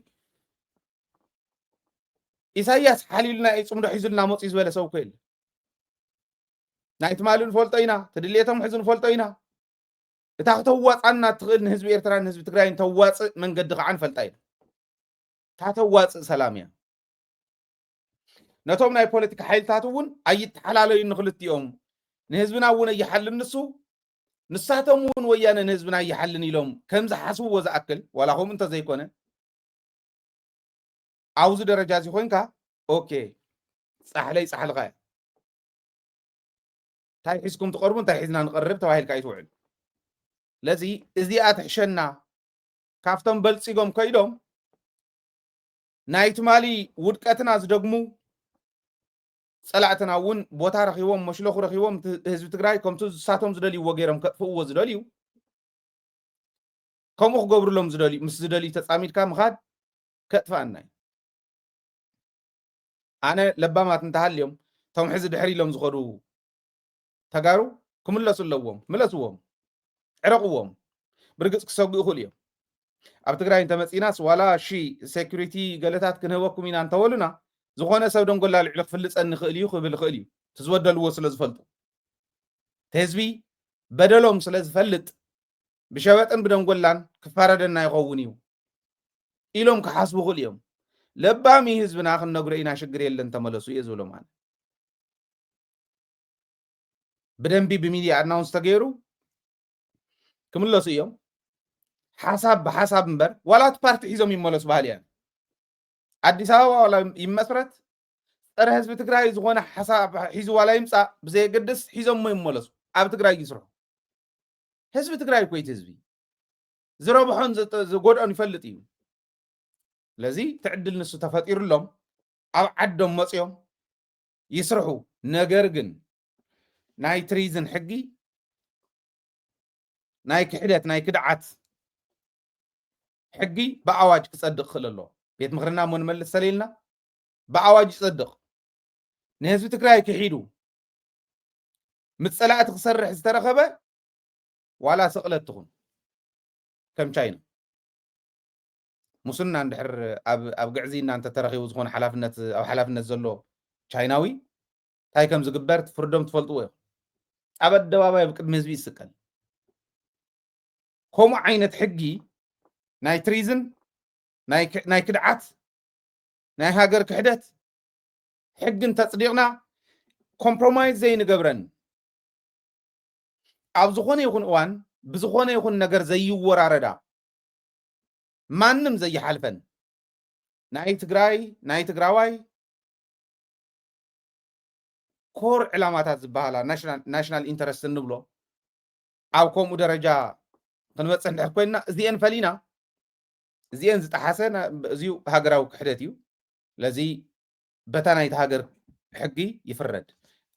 ኢሳያስ ሓሊሉና እዩ፣ ጽምዶ ሒዙልና መጽኡ ዝበለ ሰብ እኮ የለን። ናይ ትማሊ ንፈልጦ ኢና፣ ትድልየቶም ሕዚ ንፈልጦ ኢና። እታ ክተዋጻና እትኽእል ንህዝቢ ኤርትራን ንህዝቢ ትግራይን ተዋጽእ መንገዲ ከዓ ንፈልጣ ኢና። እታ ተዋጽእ ሰላም እያ። ነቶም ናይ ፖለቲካ ሓይልታት እውን ኣይተሓላለዩን ንክልቲኦም። ንህዝብና እውን ኣይሓልን ንሱ፣ ንሳቶም እውን ወያነ ንህዝብና ኣይሓልን ኢሎም ከም ዝሓስብዎ ዝኣክል፣ ዋላ ከምኡ እንተዘይኮነ፣ ኣብዚ ደረጃ እዚ ኮይንካ፣ ኦኬ፣ ጻሕለይ ጻሕልኻ እያ። እንታይ ሒዝኩም ትቐርቡ፣ እንታይ ሒዝና ንቐርብ ተባሂልካ እዩ ትውዕል። ስለዚ እዚኣ ትሕሸና፣ ካብቶም በልጺጎም ከይዶም ናይ ትማሊ ውድቀትና ዝደግሙ ጸላእትና እውን ቦታ ረኺቦም፣ መሽለኹ ረኺቦም፣ እቲ ህዝቢ ትግራይ ከምቲ ንሳቶም ዝደልይዎ ገይሮም ከጥፍእዎ ዝደልዩ፣ ከምኡ ክገብሩሎም ዝደልዩ፣ ምስ ዝደልዩ ተጻሚድካ ምኻድ ከጥፍኣና እዩ። ኣነ ለባማት እንተሃልዮም፣ እቶም ሕዚ ድሕር ኢሎም ዝኸዱ ተጋሩ ክምለሱ ኣለዎም። ምለስዎም፣ ዕረቕዎም። ብርግጽ ክሰጉ ይኽእሉ እዮም። ኣብ ትግራይ እንተመጺእናስ ዋላ ሺ ሴኩሪቲ ገለታት ክንህበኩም ኢና እንተበሉና፣ ዝኾነ ሰብ ደንጎላ ልዕሊ ክፍልጸኒ ይኽእል እዩ ክብል ይኽእል እዩ። እቲ ዝበደልዎ ስለ ዝፈልጡ። እቲ ህዝቢ በደሎም ስለ ዝፈልጥ፣ ብሸበጥን ብደንጎላን ክፋረደና ይኸውን እዩ ኢሎም ክሓስቡ ይኽእሉ እዮም። ለባም እዩ ህዝብና፣ ክንነግሮ ኢና፣ ሽግር የለን፣ ተመለሱ እየ ዝብሎም ኣነ። ብደንቢ ብሚድያ ኣናውንስ ተገይሩ ክምለሱ እዮም። ሓሳብ ብሓሳብ እምበር፣ ዋላ እቲ ፓርቲ ሒዞም ይመለሱ ባህል እያ። ኣዲስ ኣበባ ዋላ ይመስረት፣ ጸረ ህዝቢ ትግራይ ዝኾነ ሓሳብ ሒዙ ዋላ ይምጻእ፣ ብዘየገድስ ሒዞሞ ይመለሱ። ኣብ ትግራይ ይስርሑ። ህዝቢ ትግራይ እኮ እቲ ህዝቢ ዝረብሖን ዝጠ-፣ ዝጎድኦን ይፈልጥ እዩ። ስለዚ እቲ ዕድል ንሱ ተፈጢሩሎም ኣብ ዓዶም መጽዮም ይስርሑ። ነገር ግን ናይ ትሪዝን ሕጊ፣ ናይ ክሕደት፣ ናይ ክድዓት ሕጊ ብኣዋጅ ክጸድቕ ክኽእል ኣለዎ። ቤት ምኽርና እሞ ንመልስ ሰሊልና ብኣዋጅ ይጸድቕ። ንህዝቢ ትግራይ ክሒዱ ምስ ጸላእቲ ክሰርሕ ዝተረኸበ ዋላ ስቕለት ትኹን ከም ቻይና። ሙስና እንድሕር ኣብ፣ ኣብ ግዕዝይና እንተተረኺቡ ዝኾነ ሓላፍነት፣ ኣብ ሓላፍነት ዘሎ ቻይናዊ እንታይ ከም ዝግበር ፍርዶም ትፈልጥዎ ኢኹም። ኣብ ኣደባባይ ኣብ ቅድሚ ህዝቢ ይስቀል። ከምኡ ዓይነት ሕጊ ናይ ትሪዝን፣ ናይ ክ-፣ ናይ ክድዓት፣ ናይ ሃገር ክሕደት ሕጊ እንተጽዲቕና ኮምፕሮማይዝ ዘይንገብረን ኣብ ዝኾነ ይኹን እዋን ብዝኾነ ይኹን ነገር ዘይወራረዳ፣ ማንም ዘይሓልፈን፣ ናይ ትግራይ፣ ናይ ትግራዋይ ኮር ዕላማታት ዝበሃላ ናሽናል ኢንተረስት እንብሎ ኣብ ከምኡ ደረጃ ክንበፅሕ እንድሕር ኮይንና፣ እዚአን ፈሊና፣ እዚአን ዝጠሓሰ እዚዩ ሃገራዊ ክሕደት እዩ። ስለዚ በታ ናይቲ ሃገር ሕጊ ይፍረድ።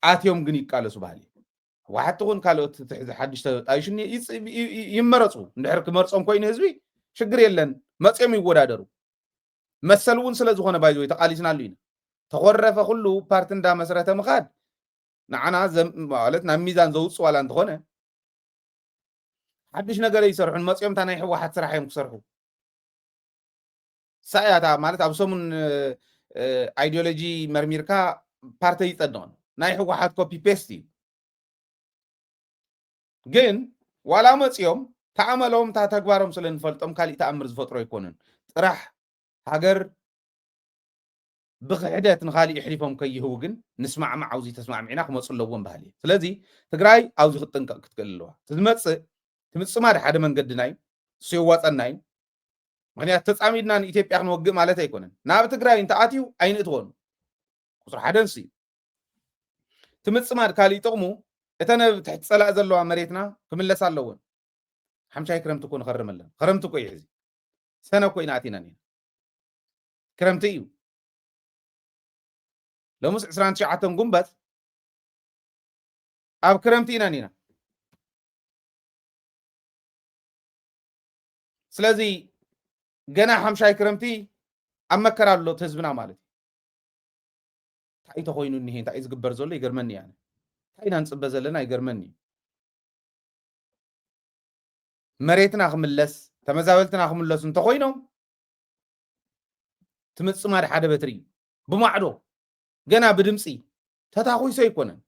ኣትዮም ግን ይቃለሱ ባህሊ ህወሓት ትኹን ካልኦት ትሕዚ ሓድሽ ተጣይሹ ይመረፁ። እንድሕር ክመርፆም ኮይኑ ህዝቢ ሽግር የለን፣ መፅኦም ይወዳደሩ። መሰል እውን ስለ ዝኾነ ባይዘ ተቃሊስናሉ ኢና። ተኾረፈ ኩሉ ፓርቲ እንዳመስረተ ምኻድ ንዓና ማለት ናብ ሚዛን ዘውፅእ ዋላ እንተኾነ ሓድሽ ነገር ይሰርሑን መፅኦም እታ ናይ ህወሓት ስራሕ እዮም ክሰርሑ። ሳያታ ማለት ኣብ ሰሙን ኣይዲዮሎጂ መርሚርካ ፓርቲ ይፀድቕን ናይ ህወሓት ኮፒ ፔስት እዩ። ግን ዋላ መፅኦም ተኣመሎም እታ ተግባሮም ስለ ንፈልጦም ካሊእ ተኣምር ዝፈጥሩ ኣይኮኑን። ጥራሕ ሃገር ብክሕደት ንካሊእ ይሕሊፎም ከይህቡ ግን ንስማዕማዕ፣ ኣብዚ ተስማዕሚዕና ክመፁ ኣለዎም ባህሊ እዩ። ስለዚ ትግራይ ኣብዚ ክትጥንቀቕ ክትክእል ኣለዋ። እቲ ዝመፅእ እቲ ምፅማድ ሓደ መንገድና እዩ፣ እሱ የዋፀና እዩ። ምክንያቱ ተፃሚድና ንኢትዮጵያ ክንወግእ ማለት ኣይኮነን። ናብ ትግራይ እንተኣትዩ ኣይንእትወኑ። ቁፅሪ ሓደ ንሱ እዩ። እቲ ምፅማድ ካሊእ ጥቕሙ እተን ኣብ ትሕቲ ፀላእ ዘለዋ መሬትና ክምለሳ ኣለወን። ሓምሻይ ክረምቲ እኮ ንኸርም ኣለና። ክረምቲ እኮ እዩ ሕዚ። ሰነ እኮ ኢና ኣቲና ኒና። ክረምቲ እዩ። ሎምስ ዕስራን ትሽዓተን ጉንበት ኣብ ክረምቲ ኢና ኒና። ስለዚ ገና ሓምሻይ ክረምቲ ኣብ መከራ ኣሎ እቲ ህዝብና ማለት እዩ። እንታይ ተኾይኑ እኒሄ፣ እንታይ ዝግበር ዘሎ ይገርመኒ እያ። እንታይ ኢና ንፅበ ዘለና ይገርመኒ እዩ። መሬትና ክምለስ፣ ተመዛበልትና ክምለሱ እንተኾይኖም፣ እቲ ምፅማድ ሓደ በትሪ እዩ። ብማዕዶ ገና ብድምፂ ተታኹሶ ኣይኮነን።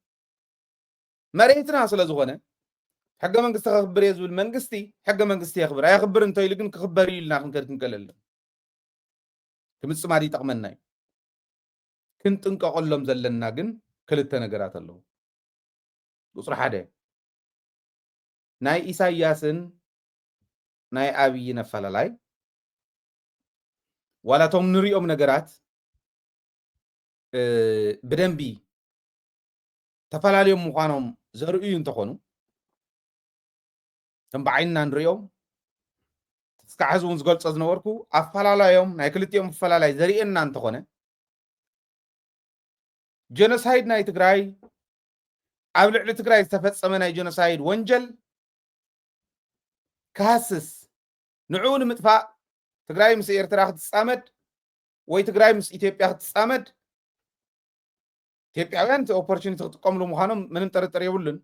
መሬትና ስለ ዝኾነ ሕገ መንግስቲ ከኽብር እየ ዝብል መንግስቲ ሕገ መንግስቲ የኽብር፣ ኣየኽብር እንተኢሉ ግን ክኽበር እዩ ኢልና ክንከድ ክንቀለለን። እቲ ምፅማድ ይጠቕመና እዩ። ክንጥንቀቐሎም ዘለና ግን ክልተ ነገራት ኣለዉ። ቁፅሪ ሓደ፣ ናይ ኢሳያስን ናይ ኣብይን ኣፈላላይ፣ ዋላ እቶም ንሪኦም ነገራት ብደንቢ ተፈላለዮም ምዃኖም ዘርእዩ እንተኾኑ፣ ከም ብዓይንና ንሪኦም፣ እስካዕ ሕዚ እውን ዝገልጾ ዝነበርኩ ኣፈላላዮም፣ ናይ ክልቲኦም ኣፈላላይ ዘርእየና እንተኾነ፣ ጀኖሳይድ ናይ ትግራይ፣ ኣብ ልዕሊ ትግራይ ዝተፈጸመ ናይ ጀኖሳይድ ወንጀል ክሃስስ፣ ንዕኡ ንምጥፋእ ትግራይ ምስ ኤርትራ ክትጻመድ ወይ ትግራይ ምስ ኢትዮጵያ ክትጻመድ፣ ኢትዮጵያውያን እቲ ኦፖርቹኒቲ ክጥቀምሉ ምዃኖም ምንም ጥርጥር የብሉን።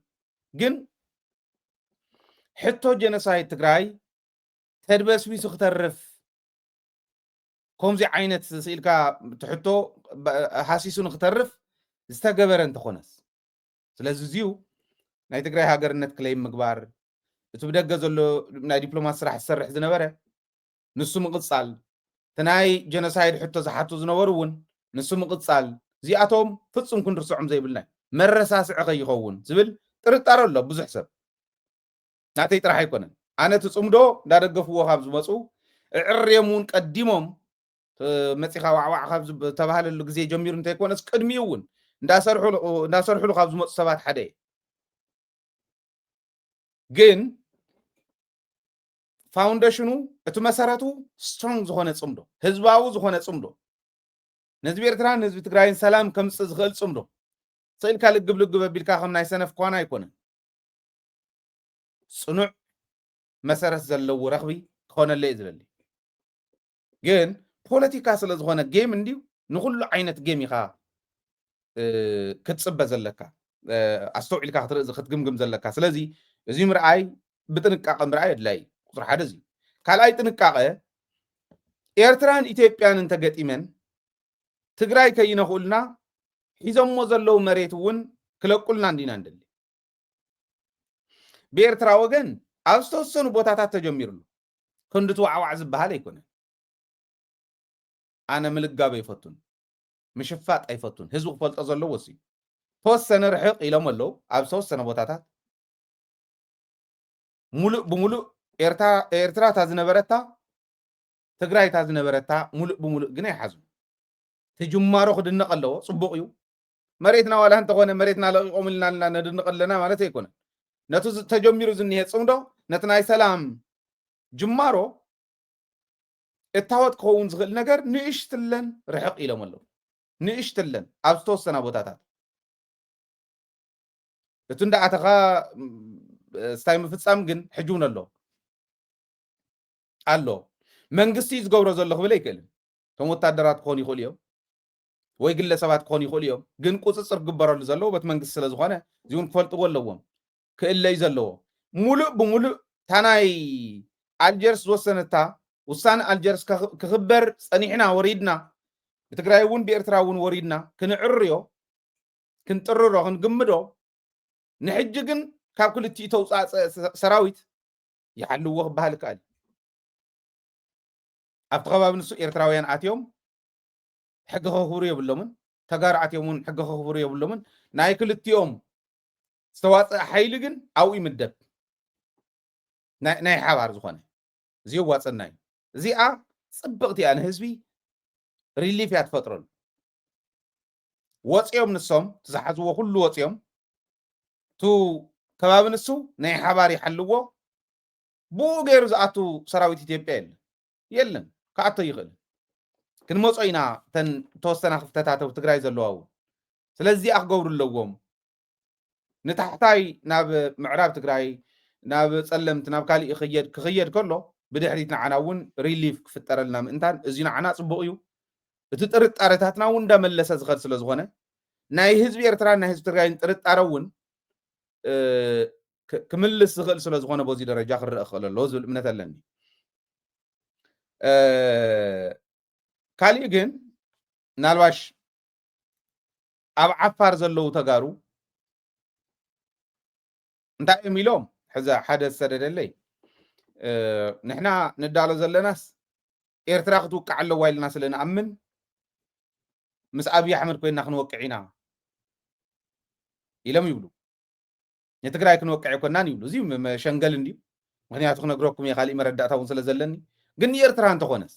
ግን ሕቶ ጀኖሳይድ ትግራይ ተድበስቢሱ ክተርፍ፣ ከምዚ ዓይነት ስኢልካ ትሕቶ ሃሲሱ ንክተርፍ ዝተገበረ እንተኾነስ፣ ስለዚ እዚዩ ናይ ትግራይ ሃገርነት ክለይም ምግባር፣ እቲ ብደገ ዘሎ ናይ ዲፕሎማት ስራሕ ዝሰርሕ ዝነበረ ንሱ ምቕጻል፣ እቲ ናይ ጀኖሳይድ ሕቶ ዝሓቱ ዝነበሩ እውን ንሱ ምቕጻል፣ እዚኣቶም ፍጹም ክንርስዖም ዘይብልና እዩ። መረሳስዒ ከይኸውን ዝብል ጥርጣረ ኣሎ ብዙሕ ሰብ። ናተይ ጥራሕ ኣይኮነን። ኣነ እቲ ጽምዶ እንዳደገፍዎ ካብ ዝመፁ፣ እዕርዮም እውን ቀዲሞም መፂኻ ዋዕዋዕ ካብ ዝተባሃለሉ ግዜ ጀሚሩ እንተይኮነስ ቅድሚኡ እውን እንዳሰርሕሉ እንዳሰርሕሉ ካብ ዝመፁ ሰባት ሓደ እየ። ግን ፋውንዴሽኑ፣ እቲ መሰረቱ ስትሮንግ ዝኾነ ጽምዶ፣ ህዝባዊ ዝኾነ ጽምዶ፣ ንህዝቢ ኤርትራን ንህዝቢ ትግራይን ሰላም ከምጽእ ዝኽእል ጽምዶ፣ ስቕ ኢልካ ልግብ ልግብ ኣቢልካ ከም ናይ ሰነፍ ኳና ኣይኮነን። ጽኑዕ መሰረት ዘለዎ ረኽቢ ክኾነለይ እየ ዝደሊ። ግን ፖለቲካ ስለ ዝኾነ ጌም እንድዩ፣ ንኹሉ ዓይነት ጌም ኢኻ ክትጽበ ዘለካ፣ ኣስተውዒልካ ክትርኢ ክትግምግም ዘለካ። ስለዚ እዚ ምርኣይ ብጥንቃቐ ምርኣይ ኣድላይ እዩ። ቁፅሪ ሓደ እዚ። ካልኣይ ጥንቃቐ፣ ኤርትራን ኢትዮጵያን እንተገጢመን ትግራይ ከይነኽኡልና ሒዞሞ ዘለዉ መሬት እውን ክለቁልና እንዲና ንደሊ። ብኤርትራ ወገን ኣብ ዝተወሰኑ ቦታታት ተጀሚሩ ኣሎ። ክንዲ ትዋዕዋዕ ዝበሃል ኣይኮነን። ኣነ ምልጋብ ኣይፈቱን፣ ምሽፋጥ ኣይፈቱን። ህዝቢ ክፈልጦ ዘለዎ እሱ እዩ። ተወሰነ ርሕቕ ኢሎም ኣለዉ ኣብ ዝተወሰነ ቦታታት። ሙሉእ ብሙሉእ ኤርትራ እታ ዝነበረታ፣ ትግራይ እታ ዝነበረታ ሙሉእ ብሙሉእ ግን ኣይሓዙ። ትጅማሮ ክድነቕ ኣለዎ፣ ፅቡቕ እዩ። መሬትና ዋላ እንተኾነ መሬትና ለቂቖም ኢልና ነድንቕ ኣለና ማለት ኣይኮነን። ነቲ ተጀሚሩ ዝኒሄ ፅምዶ፣ ነቲ ናይ ሰላም ጅማሮ እታወት ክኸውን ዝኽእል ነገር ንእሽትለን ርሕቕ ኢሎም ኣለዉ። ንእሽትለን ኣብ ዝተወሰና ቦታታት እቱ እንዳኣተኻ ስታይ ምፍፃም ግን ሕጂ እውን ኣሎ ኣሎ። መንግስቲ እዩ ዝገብሮ ዘሎ ክብል ኣይክእልን። እቶም ወታደራት ክኾኑ ይኽእሉ እዮም ወይ ግለሰባት ክኾኑ ይኽእሉ እዮም፣ ግን ቁፅፅር ክግበረሉ ዘለዎ በቲ መንግስቲ ስለ ዝኾነ እዚውን ክፈልጥዎ ኣለዎም። ክእለዩ ዘለዎ ሙሉእ ብሙሉእ እታ ናይ ኣልጀርስ ዝወሰነታ ውሳነ ኣልጀርስ ክኽበር ፀኒሕና ወሪድና፣ ብትግራይ እውን ብኤርትራ እውን ወሪድና ክንዕርዮ ክንጥርሮ ክንግምዶ፣ ንሕጂ ግን ካብ ክልቲኡ ተውፃፀ ሰራዊት ይሓልዎ ክበሃል ይከኣል። ኣብቲ ከባቢ ንሱ ኤርትራውያን ኣትዮም ሕጊ ከኽብሩ የብሎምን። ተጋሩ ኣትዮም እውን ሕጊ ከኽብሩ የብሎምን። ናይ ክልቲኦም ዝተዋፀአ ሓይሊ ግን ኣብኡ ይምደብ። ናይ ሓባር ዝኾነ እዚ የዋፀና እዩ። እዚኣ ፅብቕቲ እያ፣ ንህዝቢ ሪሊፍ እያ ትፈጥረሉ። ወፂኦም ንሶም ዝሓዝዎ ኩሉ ወፂኦም ቱ ከባቢ ንሱ ናይ ሓባር ይሓልዎ። ብኡ ገይሩ ዝኣቱ ሰራዊት ኢትዮጵያ የለን የለን፣ ክኣቶ ይኽእል። ክንመፆ ኢና ተን ተወሰና ክፍተታት ኣብ ትግራይ ዘለዋ እውን። ስለዚ እዚኣ ክገብሩ ኣለዎም። ንታሕታይ ናብ ምዕራብ ትግራይ ናብ ፀለምቲ ናብ ካሊእ ክኽየድ ከሎ ብድሕሪት ንዓና እውን ሪሊፍ ክፍጠረልና ምእንታን እዚ ንዓና ፅቡቕ እዩ። እቲ ጥርጣረታትና እውን እንዳመለሰ ዝኸድ ስለ ዝኾነ ናይ ህዝቢ ኤርትራን ናይ ህዝቢ ትግራይን ጥርጣረ እውን ክምልስ ዝኽእል ስለ ዝኾነ በዚ ደረጃ ክረአ ክኽእል ኣለዎ ዝብል እምነት ኣለኒ። ካሊእ ግን ምናልባሽ ኣብ ዓፋር ዘለዉ ተጋሩ እንታይ እዮም ኢሎም? ሕዛ ሓደ ዝሰደደለይ ንሕና ንዳሎ ዘለናስ ኤርትራ ክትውቃዕ ኣለዋ ኢልና ስለ ንኣምን ምስ ኣብይ ኣሕመድ ኮይና ክንወቅዕ ኢና ኢሎም ይብሉ። ንትግራይ ክንወቅዕ ኣይኮናን ይብሉ። እዚ መሸንገል እንድዩ። ምክንያቱ ክነግረኩም እየ፣ ካሊእ መረዳእታ እውን ስለ ዘለኒ። ግን ንኤርትራ እንተኾነስ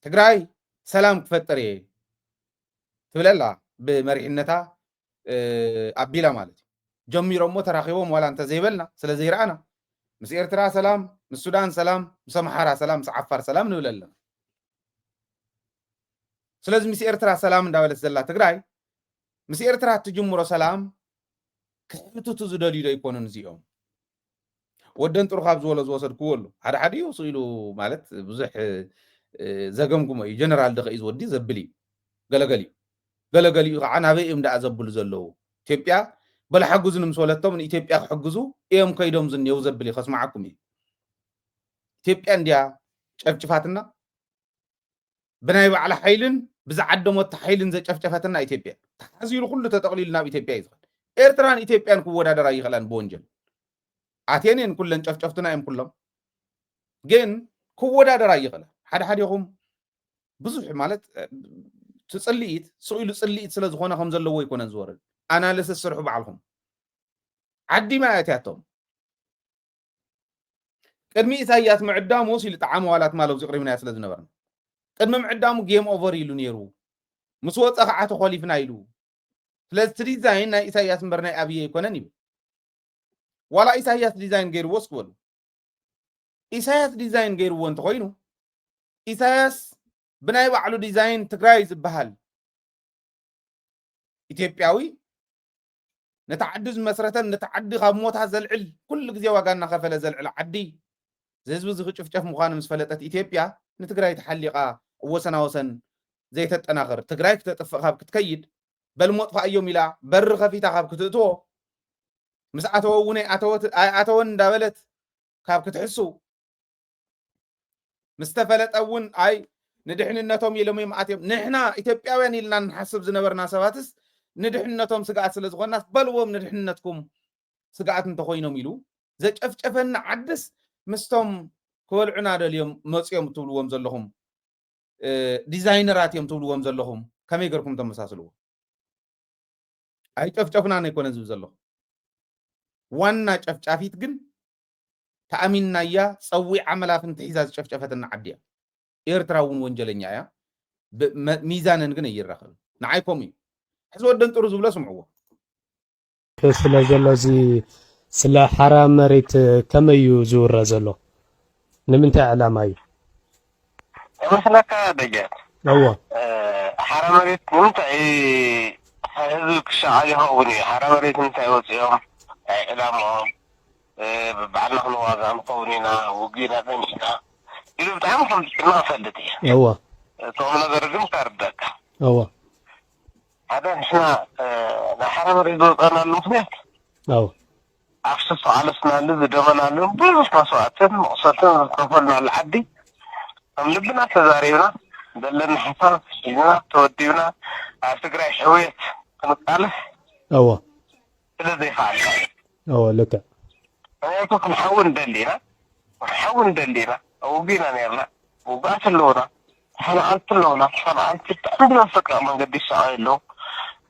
ትግራይ ሰላም ክፈጥር እየ ትብለላ ብመሪሕነታ ኣቢላ ማለት እዩ። ጀሚሮሞ ተራኺቦም ዋላ እንተዘይበልና ስለ ዘይረኣና ምስ ኤርትራ ሰላም፣ ምስ ሱዳን ሰላም፣ ምስ ኣምሓራ ሰላም፣ ምስ ዓፋር ሰላም ንብል ኣለና። ስለዚ ምስ ኤርትራ ሰላም እንዳበለት ዘላ ትግራይ ምስ ኤርትራ እትጅምሮ ሰላም ክሕብትቱ ዝደልዩ ዶ ኣይኮኑን እዚኦም? ወደን ጥሩ ካብ ዝበሎ ዝወሰድክዎ ኣሎ። ሓደ ሓደ እዩ ስኢሉ ማለት ብዙሕ ዘገምግሞ እዩ። ጀነራል ደኸ እዩ ዝወዲ ዘብል እዩ። ገለገሊኡ ገለገሊኡ ከዓ ናበይ እዮም ደኣ ዘብሉ ዘለዉ? ኢትዮጵያ በላ ሓግዙ ንምስበለቶም ንኢትዮጵያ ክሕግዙ እዮም ከይዶም ዝንየው ዘብል እዩ። ከስማዓኩም እዩ። ኢትዮጵያ እንድያ ጨፍጭፋትና ብናይ ባዕላ ሓይልን ብዝዓደመቶ ሓይልን ዘጨፍጨፈትና ኢትዮጵያ ተሓዚሉ ኩሉ ተጠቕሊሉ ናብ ኢትዮጵያ እዩ ዝኸድ። ኤርትራን ኢትዮጵያን ክወዳደራ ይኽእላን ብወንጀል ኣትየን እየን ኩለን ጨፍጨፍትና እዮም ኩሎም። ግን ክወዳደራ ይኽእላ ሓደ ሓዲኹም ብዙሕ ማለት ትፅልኢት ስኢሉ ፅልኢት ስለ ዝኾነ ከም ዘለዎ ኣይኮነን ዝወርድ። ኣናልስስ ስርሑ ባዕልኹም። ዓዲማ እያ እቲኣቶም። ቅድሚ ኢሳያስ ምዕዳሙ ሲሉ ጣዓመ ዋላ ትማል ኣብዚ ቅሪብናዮ ስለ ዝነበርና ቅድሚ ምዕዳሙ ጌም ኦቨር ኢሉ ነይሩ። ምስ ወፀ ከዓ ተኾሊፍና ኢሉ። ስለዚ እቲ ዲዛይን ናይ ኢሳያስ እምበር ናይ ኣብይ ኣይኮነን ይብል። ዋላ ኢሳያስ ዲዛይን ገይርዎ እስክበሉ። ኢሳያስ ዲዛይን ገይርዎ እንተኾይኑ ኢሳያስ ብናይ ባዕሉ ዲዛይን ትግራይ ዝበሃል ኢትዮጵያዊ ነቲ ዓዲ ዝመስረተን ነቲ ዓዲ ካብ ሞታ ዘልዕል ኩሉ ግዜ ዋጋ እናኸፈለ ዘልዕል ዓዲ ዝህዝቢ እዚ ክጭፍጨፍ ምዃኑ ምስ ፈለጠት ኢትዮጵያ ንትግራይ ተሓሊቓ ወሰናወሰን ዘይተጠናኽር ትግራይ ክተጥፍእ ካብ ክትከይድ በል ሞጥፋእዮም ኢላ በሪ ከፊታ ካብ ክትእትዎ ምስ ኣተወ እውን ኣይኣተወን እንዳበለት ካብ ክትሕሱ ምስ ተፈለጠ እውን ኣይ ንድሕንነቶም ኢሎም እዮም ኣትዮም። ንሕና ኢትዮጵያውያን ኢልና ንሓስብ ዝነበርና ሰባትስ ንድሕንነቶም ስግኣት ስለ ዝኾንናስ በልዎም ንድሕንነትኩም ስግኣት እንተኾይኖም ኢሉ ዘጨፍጨፈና ዓድስ ምስቶም ክበልዑና ደልዮም መፅዮም ትብልዎም ዘለኹም ዲዛይነራት እዮም ትብልዎም ዘለኹም ከመይ ገርኩም ተመሳስልዎ? ኣይጨፍጨፍናን ኣይኮነን ዝብል ዘለኹ። ዋና ጨፍጫፊት ግን ተኣሚንናያ ጸዊዓ መላፍንቲ ሒዛ ዝጨፍጨፈትና ዓዲ እያ። ኤርትራ እውን ወንጀለኛ እያ። ብ-፣ መ-፣ ሚዛነን ግን ኣይራኸብን። ንዓይ ከምኡ እዩ። ሕዚ ወደን ጥሩ ዝብሎ ስምዕዎ። ስለ ዘሎ እዚ ስለ ሓራ መሬት ከመይ እዩ ዝውረ ዘሎ? ንምንታይ ዕላማ እዩ? ይመስለካ ደጀን እዎ ሓራ መሬት ንምንታይ ህዝቢ ክሻቐል ይኸውን እዩ? ሓራ መሬት ንምንታይ ወፂኦም? እንታይ ዕላምኦም? ባዕልና ክንዋጋ ንኸውን ኢና፣ ውግእና ጸኒሕና ኢሉ ብጣዕሚ ከም ዝጭነቕ እፈልጥ እየ። እዎ እቶም ነገር ግን ከርደካ እዎ ሓደ ንሕና ናይ ሓራ መሬት ዝወፀናሉ ምክንያት እዎ ኣብ ዝተቃለስናሉ ዝደመናሉ ብዙሕ መስዋእትን መቕሰልትን ዝከፈልናሉ ዓዲ ከም ልብና ተዛሪብና ዘለና ሓሳብ ሒዝና ተወዲብና ኣብ ትግራይ ሕውየት ክንቃለስ እዎ ስለ ዘይከኣልና እዩ። እዎ ልክዕ ምክንያቱ ክንሓዊ ንደሊ ኢና፣ ክንሓዊ ንደሊ ኢና። ኣብ ውግእ ኢና ነርና፣ ውጉኣት ኣለውና፣ ተፈናቐልቲ ኣለውና። ተፈናቐልቲ ብጣዕሚ ብዘሰቅቕ መንገዲ ይሰቃዩ ኣለዉ።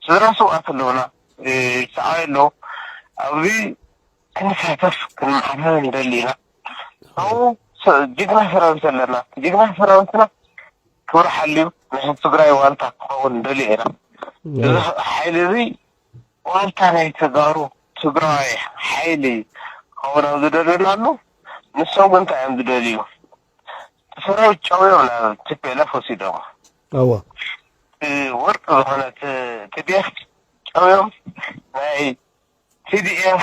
ስድራ ስውኣት ኣለውና፣ ይሰቃዩ ኣለዉ። ኣብዚ ክንሳተፍ ክንመሓላለፍ ንደሊ ኢና። ኣብኡ ጅግና ሰራዊት ኣለና። ጅግና ሰራዊትና ክብሪ ሓልዩ ናይ ህዝቢ ትግራይ ዋልታ ክኸውን ንደልዮ ኢና። እዚ ሓይሊ እዚ ዋልታ ናይ ተጋሩ ትግራዋይ ሓይሊ ክኸውን ኣብ ዝደልየናሉ ንሶም ግን እንታይ እዮም ዝደልዩ? ሰራዊት ጨውዮም ናብ ቲፒኤልኤፍ ወሲዶም እዎ ወርቂ ዝኾነ ትዲኤፍ ጨውዮም ናይ ቲዲኤፍ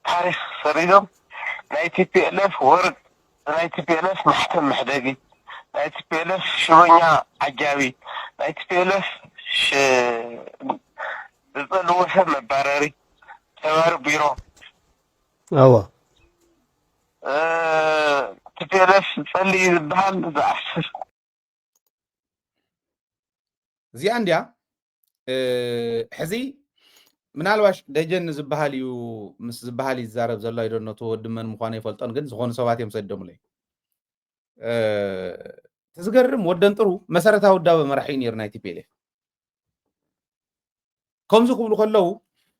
ታሪክ ሰሪዞም ናይ ቲፒኤልኤፍ ወርቅ ናይ ቲፒኤልኤፍ ማሕተም መሕደጊ ናይ ቲፒኤልኤፍ ሽመኛ ዓጃቢ ናይ ቲፒኤልኤፍ ዝጸልዎ ሰብ መባረሪ ተባሪ ቢሮ እዎ ቲፒኤልኤፍ ጸልኢ ዝበሃል ዝኣስር እዚኣ እንድያ ሕዚ ምናልባሽ ደጀን ዝበሃል እዩ ምስ ዝበሃል እዩ ዝዛረብ ዘሎ ኣይደኖ እቲ ወዲ መን ምዃኑ ኣይፈልጦን ግን ዝኾኑ ሰባት እዮም ሰደሙለይ እቲ ዝገርም ወደን ጥሩ መሰረታዊ ውዳበ መራሒ እዩ ነይሩ ናይ ቲፒኤልኤፍ ከምዚ ክብሉ ከለዉ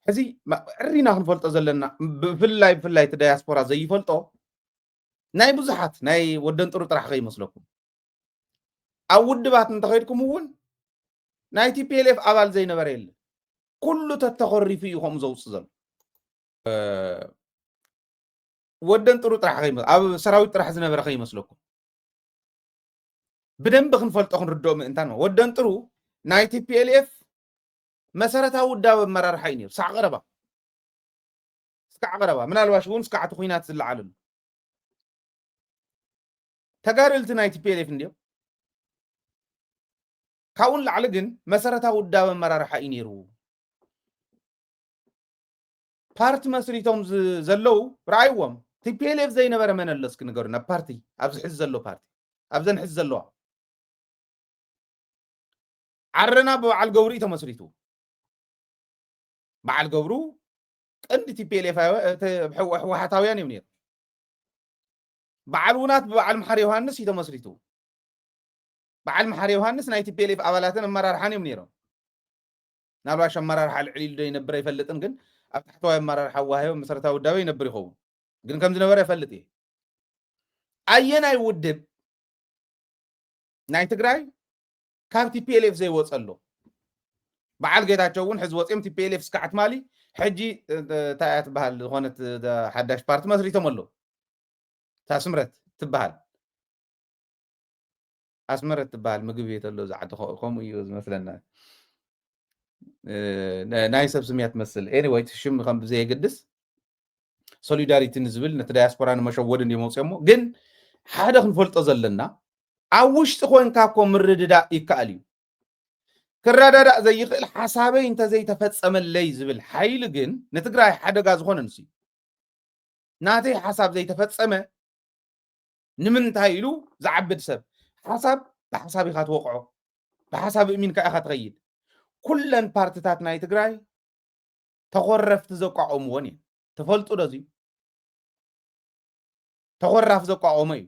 ሕዚ ዕሪና ክንፈልጦ ዘለና ብፍላይ ብፍላይ እቲ ዳያስፖራ ዘይፈልጦ ናይ ብዙሓት ናይ ወደን ጥሩ ጥራሕ ከይመስለኩም ኣብ ውድባት እንተኸይድኩም እውን ናይ ቲፒኤልኤፍ ኣባል ዘይነበረ የለ ኩሉ ተተኸሪፉ እዩ ከምኡ ዘውፅእ ዘሎ ወደን ጥሩ ጥራሕ ኣብ ሰራዊት ጥራሕ ዝነበረ ከይመስለኩም ብደንቢ ክንፈልጦ ክንርድኦ ምእንታን ወደን ጥሩ ናይ ቲፒኤልኤፍ መሰረታዊ ውዳብ ኣመራርሓ እዩ ነይሩ ሳዕ ቀረባ ስካዕ ቀረባ ምናልባሽ እውን ስካዕቲ ኩናት ዝለዓለሉ ተጋደልቲ ናይ ቲፒኤልኤፍ እንዲዮም ካብኡ ንላዕሊ ግን መሰረታዊ ውዳብ ኣመራርሓ እዩ ነይሩ ፓርቲ መስሪቶም ዘለዉ ረኣይዎም ቲፒኤልኤፍ ዘይነበረ መን ኣሎ እስኪ ንገሩና ፓርቲ ኣብዚ ሕዚ ዘሎ ፓርቲ ኣብዘን ሕዚ ዘለዋ ዓረና ብበዓል ገብሩ እዩ ተመስሪቱ በዓል ገብሩ ቀንዲ ቲፒኤልኤፍ ህወሓታውያን እዮም ነይሩ በዓል ውናት ብበዓል መሓሪ ዮሃንስ እዩ ተመስሪቱ በዓል መሓሪ ዮሃንስ ናይ ቲፒኤልኤፍ ኣባላትን ኣመራርሓን እዮም ነይሮም ናልባሽ ኣመራርሓ ልዕል ኢሉ ዶ ይነብር ኣይፈልጥን ግን ኣብ ታሕተዋይ ኣመራርሓ ዋህዮ መሰረታዊ ውዳበ ይነብር ይኸውን ግን ከም ዝነበረ ይፈልጥ እየ ኣየናይ ውድብ ናይ ትግራይ ካብ ቲፒኤልኤፍ ዘይወፀ ኣሎ በዓል ጌታቸው እውን ሕዚ ወፂኦም ቲፒኤልኤፍ እስካዕ ትማሊ ሕጂ እንታይ እያ ትበሃል ዝኾነት ሓዳሽ ፓርቲ መስሪቶም ኣለዉ እታ ስምረት ትበሃል ኣስመረት ትበሃል ምግቢ ቤት ኣሎ ዝዓዲ ከምኡ እዩ ዝመስለና ናይ ሰብ ስምያ ትመስል anyway ሽም ከም ብዘየገድስ ሶሊዳሪቲ ንዝብል ነቲ ዳያስፖራ ንመሸወዲ እንዲመፅኦሞ ግን ሓደ ክንፈልጦ ዘለና ኣብ ውሽጢ ኮንካ እኮ ምርድዳእ ይከኣል እዩ ክረዳዳእ ዘይኽእል ሓሳበይ እንተዘይተፈፀመለይ ዝብል ሓይሊ ግን ንትግራይ ሓደጋ ዝኾነ ንሱ እዩ ናተይ ሓሳብ ዘይተፈፀመ ንምንታይ ኢሉ ዝዓብድ ሰብ ሓሳብ ብሓሳብ ኢኻ ትወቕዖ ብሓሳብ እሚንካ ኢኻ ትኸይድ ኩለን ፓርትታት ናይ ትግራይ ተኾረፍቲ ዘቋቆምዎን እየን ትፈልጡ ዶ እዚዩ ተኾራፍ ዘቋቆሞ እዩ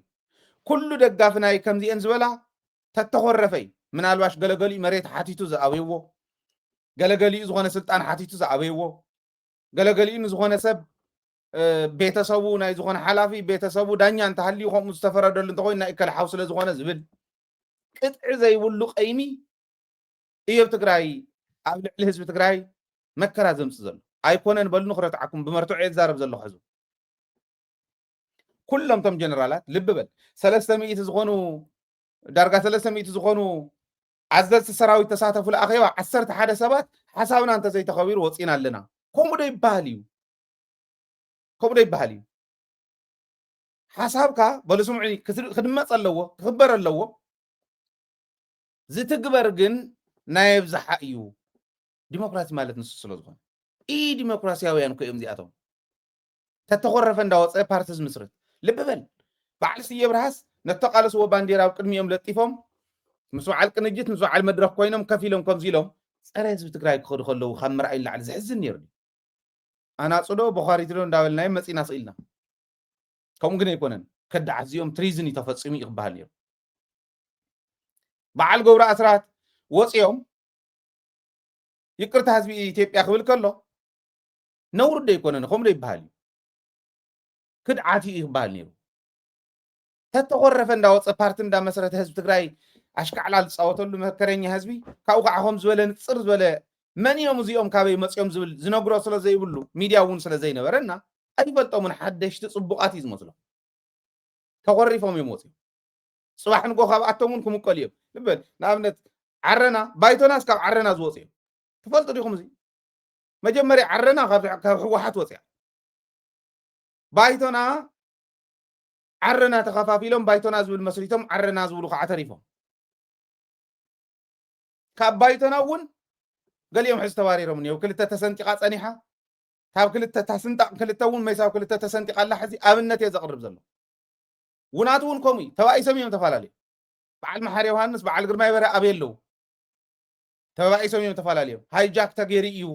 ኩሉ ደጋፊ ናይ ከምዚአን ዝበላ ተተኾረፈ እዩ ምናልባሽ ገለገሊኡ መሬት ሓቲቱ ዝኣበይዎ ገለገሊኡ ዝኾነ ስልጣን ሓቲቱ ዝኣበይዎ ገለገሊኡ ንዝኾነ ሰብ ቤተሰቡ ናይ ዝኾነ ሓላፊ ቤተሰቡ ዳኛ እንተሃልዩ ከምኡ ዝተፈረደሉ እንተኮይኑ ናይ እከለ ሓው ስለ ዝኾነ ዝብል ቅጥዒ ዘይብሉ ቀይሚ እዩ ኣብ ትግራይ ኣብ ልዕሊ ህዝቢ ትግራይ መከራ ዘምፅእ ዘሎ ኣይኮነን። በሉ ንክረትዓኩም ብመርትዖ እየ ዝዛረብ ዘለኹ። ሕዚ ኩሎም ቶም ጀነራላት ልቢ በል ሰለስተ ሚእቲ ዝኾኑ ዳርጋ ሰለስተ ሚእቲ ዝኾኑ ኣዘዝቲ ሰራዊት ተሳተፉሉ ኣኼባ ዓሰርተ ሓደ ሰባት ሓሳብና እንተዘይተኸቢሩ ወፂና ኣለና። ከምኡ ዶ ይበሃል እዩ? ከምኡ ዶ ይበሃል እዩ? ሓሳብካ በሉ ስምዑ ክድመፅ ኣለዎ ክኽበር ኣለዎ። ዝትግበር ግን ናይ ኣብዝሓ እዩ። ዲሞክራሲ ማለት ንሱ ስለ ዝኾነ ኢ ዲሞክራሲያውያን እኮ እዮም እዚኣቶም። ተተኾረፈ እንዳወፀ ፓርቲ ዝምስርት ልቢ በል። በዓል ስየ ብርሃስ ነተቃለስዎ ባንዲራ ኣብ ቅድሚኦም ለጢፎም ምስ በዓል ቅንጅት ምስ በዓል መድረክ ኮይኖም ከፍ ኢሎም ከምዚ ኢሎም ፀረ ህዝቢ ትግራይ ክኸዱ ከለዉ ካብ ምርኣይ ንላዕሊ ዘሕዝን ነይሩ። ኣናፅዶ ቦኻሪትዶ እንዳበልናዮም መፂና ስኢልና። ከምኡ ግን ኣይኮነን። ከዳዓት እዚኦም ትሪዝን እዩ ተፈፂሙ እዩ ክበሃል ነይሩ። በዓል ገብሩ ኣስራት ወፂኦም ይቅርታ ህዝቢ ኢትዮጵያ ክብል ከሎ ነውሪ ዶ ኣይኮነን? ከምኡ ዶ ይበሃል እዩ? ክድዓት እዩ ክበሃል ነይሩ። ተተኾረፈ እንዳወፀ ፓርቲ እንዳመስረተ ህዝቢ ትግራይ ኣሽካዕላ ዝፃወተሉ መከረኛ ህዝቢ ካብኡ ከዓ ከም ዝበለ ንፅር ዝበለ መን እዮም እዚኦም ካበይ መፂኦም ዝብል ዝነግሮ ስለ ዘይብሉ ሚድያ እውን ስለ ዘይነበረና ኣይፈልጦምን። ሓደሽቲ ፅቡቃት እዩ ዝመስሎ ተኾሪፎም እዮም ወፂኦም። ፅባሕ ንጎ ካብኣቶም እውን ክምቀሉ እዮም። ልበል ንኣብነት ዓረና ባይቶናስ ካብ ዓረና ዝወፁ እዮም። ትፈልጡ ዲኹም እዚ መጀመርያ ዓረና ካብ ህወሓት ወፅያ ባይቶና ዓረና ተኸፋፊሎም ባይቶና ዝብል መስሪቶም ዓረና ዝብሉ ከዓ ተሪፎም። ካብ ባይቶና እውን ገሊኦም ሕዚ ተባሪሮም እኒው ክልተ ተሰንጢቃ ፀኒሓ ካብ ክልተ ታስንጣቅ ክልተ እውን መይሳብ ክልተ ተሰንጢቃ ኣላ። ሕዚ ኣብነት እየ ዘቅርብ ዘሎ ውናት እውን ከምኡ እዩ። ተባኢሶም እዮም ተፈላለዩ በዓል መሓር ዮሃንስ በዓል ግርማይ በርሀ ኣበይ ኣለዉ? ተባኢሶም እዮም ተፈላለዮም። ሃይጃክ ተገይሩ እዩ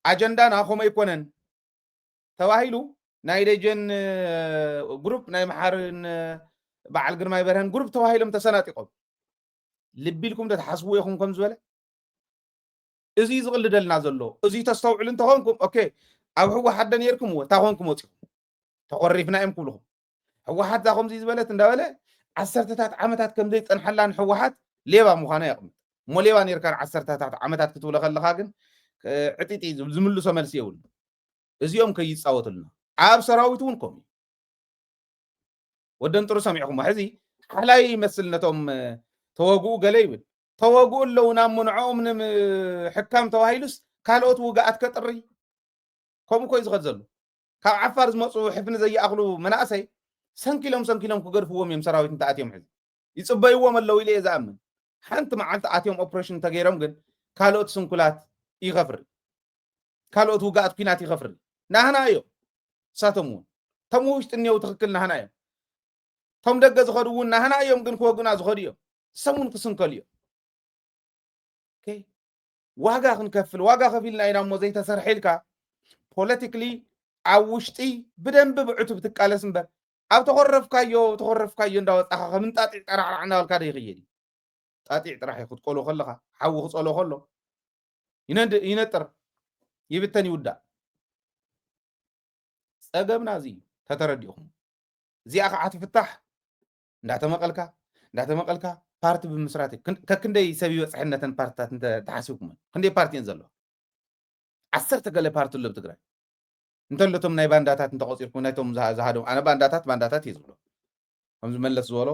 ኣጀንዳና ከምኡ ኣይኮነን ተባሂሉ ናይ ደጀን ግሩፕ ናይ መሓርን በዓል ግርማይ በርሀን ግሩፕ ተባሂሎም ተሰናጢቆም። ልቢ ኢልኩም ዶ ትሓስቡ ኢኹም ከም ዝበለ እዚ ዝቕልደልና ዘሎ እዚ ተስተውዕሉ እንተኾንኩም ኦኬ ኣብ ህወሓት ዶ ነይርኩም እወ እንታይ ኮንኩም ወፂኹም ተኾሪፍና እዮም ክብልኹም። ህወሓት እዛ ከምዚ ዝበለት እንዳበለ ዓሰርተታት ዓመታት ከም ዘይፀንሐላ ንህወሓት ሌባ ምዃና የቕምጥ። እሞ ሌባ ነርካ ንዓሰርተታት ዓመታት ክትብሎ ከለኻ ግን ዕጢጢ ዝምልሶ መልሲ የብሉ። እዚኦም ከይፃወትልና ኣብ ሰራዊት እውን ከምኡ ወደን ጥሩ ሰሚዕኹሞ ሕዚ ሓላይ ይመስል ነቶም ተወግኡ ገለ ይብል ተወግኡ ኣለዉ ናብ ንዕኦም ንምሕካም ተባሂሉስ ካልኦት ውግኣት ከጥሪ ከምኡ ኮይ ዝኸድ ዘሎ ካብ ዓፋር ዝመፁ ሕፍኒ ዘይኣኽሉ መናእሰይ ሰንኪሎም ሰንኪሎም ክገድፍዎም እዮም ሰራዊት እንተኣትዮም ሕዚ ይፅበይዎም ኣለዉ ኢለ እየ ዝኣምን ሓንቲ መዓልቲ ኣትዮም ኦፕሬሽን እንተገይሮም ግን ካልኦት ስንኩላት ይኸፍሪ ካልኦት ውግኣት ኲናት ይኸፍሪ ናህና እዮም እሳቶም እውን እቶም ውሽጢ እኒው ትኽክል ናህና እዮም እቶም ደገ ዝኸዱ እውን ናህና እዮም ግን ክወጉና ዝኸዱ እዮም ሰሙን ክስንከሉ እዮም ዋጋ ክንከፍል ዋጋ ከፊልና ኢና እሞ ዘይተሰርሐ ኢልካ ፖለቲክሊ ኣብ ውሽጢ ብደንቢ ብዕቱብ ትቃለስ እምበር ኣብ ተኾረፍካዮ ተኾረፍካዮ እንዳወፃኻ ከም እንጣጢዕ ጠራዕራዕ እናበልካ ዶ ይኽየድ እዩ ጣጢዕ ጥራሕ እዩ ክትቆሎ ከለኻ ሓዊ ክፀሎ ከሎ ይነጥር ይብተን ይውዳእ ፀገምና እዚ ተተረዲእኹም እዚኣ ከዓ ትፍታሕ እንዳተመቐልካ እንዳተመቐልካ ፓርቲ ብምስራት ከክንደይ ሰብ ይበፅሐነተን ፓርትታት እንተተሓሲብኩም ክንደይ ፓርቲ እየን ዘለዎ ዓሰርተ ገለ ፓርቲ ኣሎ ብትግራይ እንተለቶም ናይ ባንዳታት እንተቆፂርኩም ናይቶም ዝሃዶም ኣነ ባንዳታት ባንዳታት እየ ዝብሎ ከምዚ መለስ ዝበሎ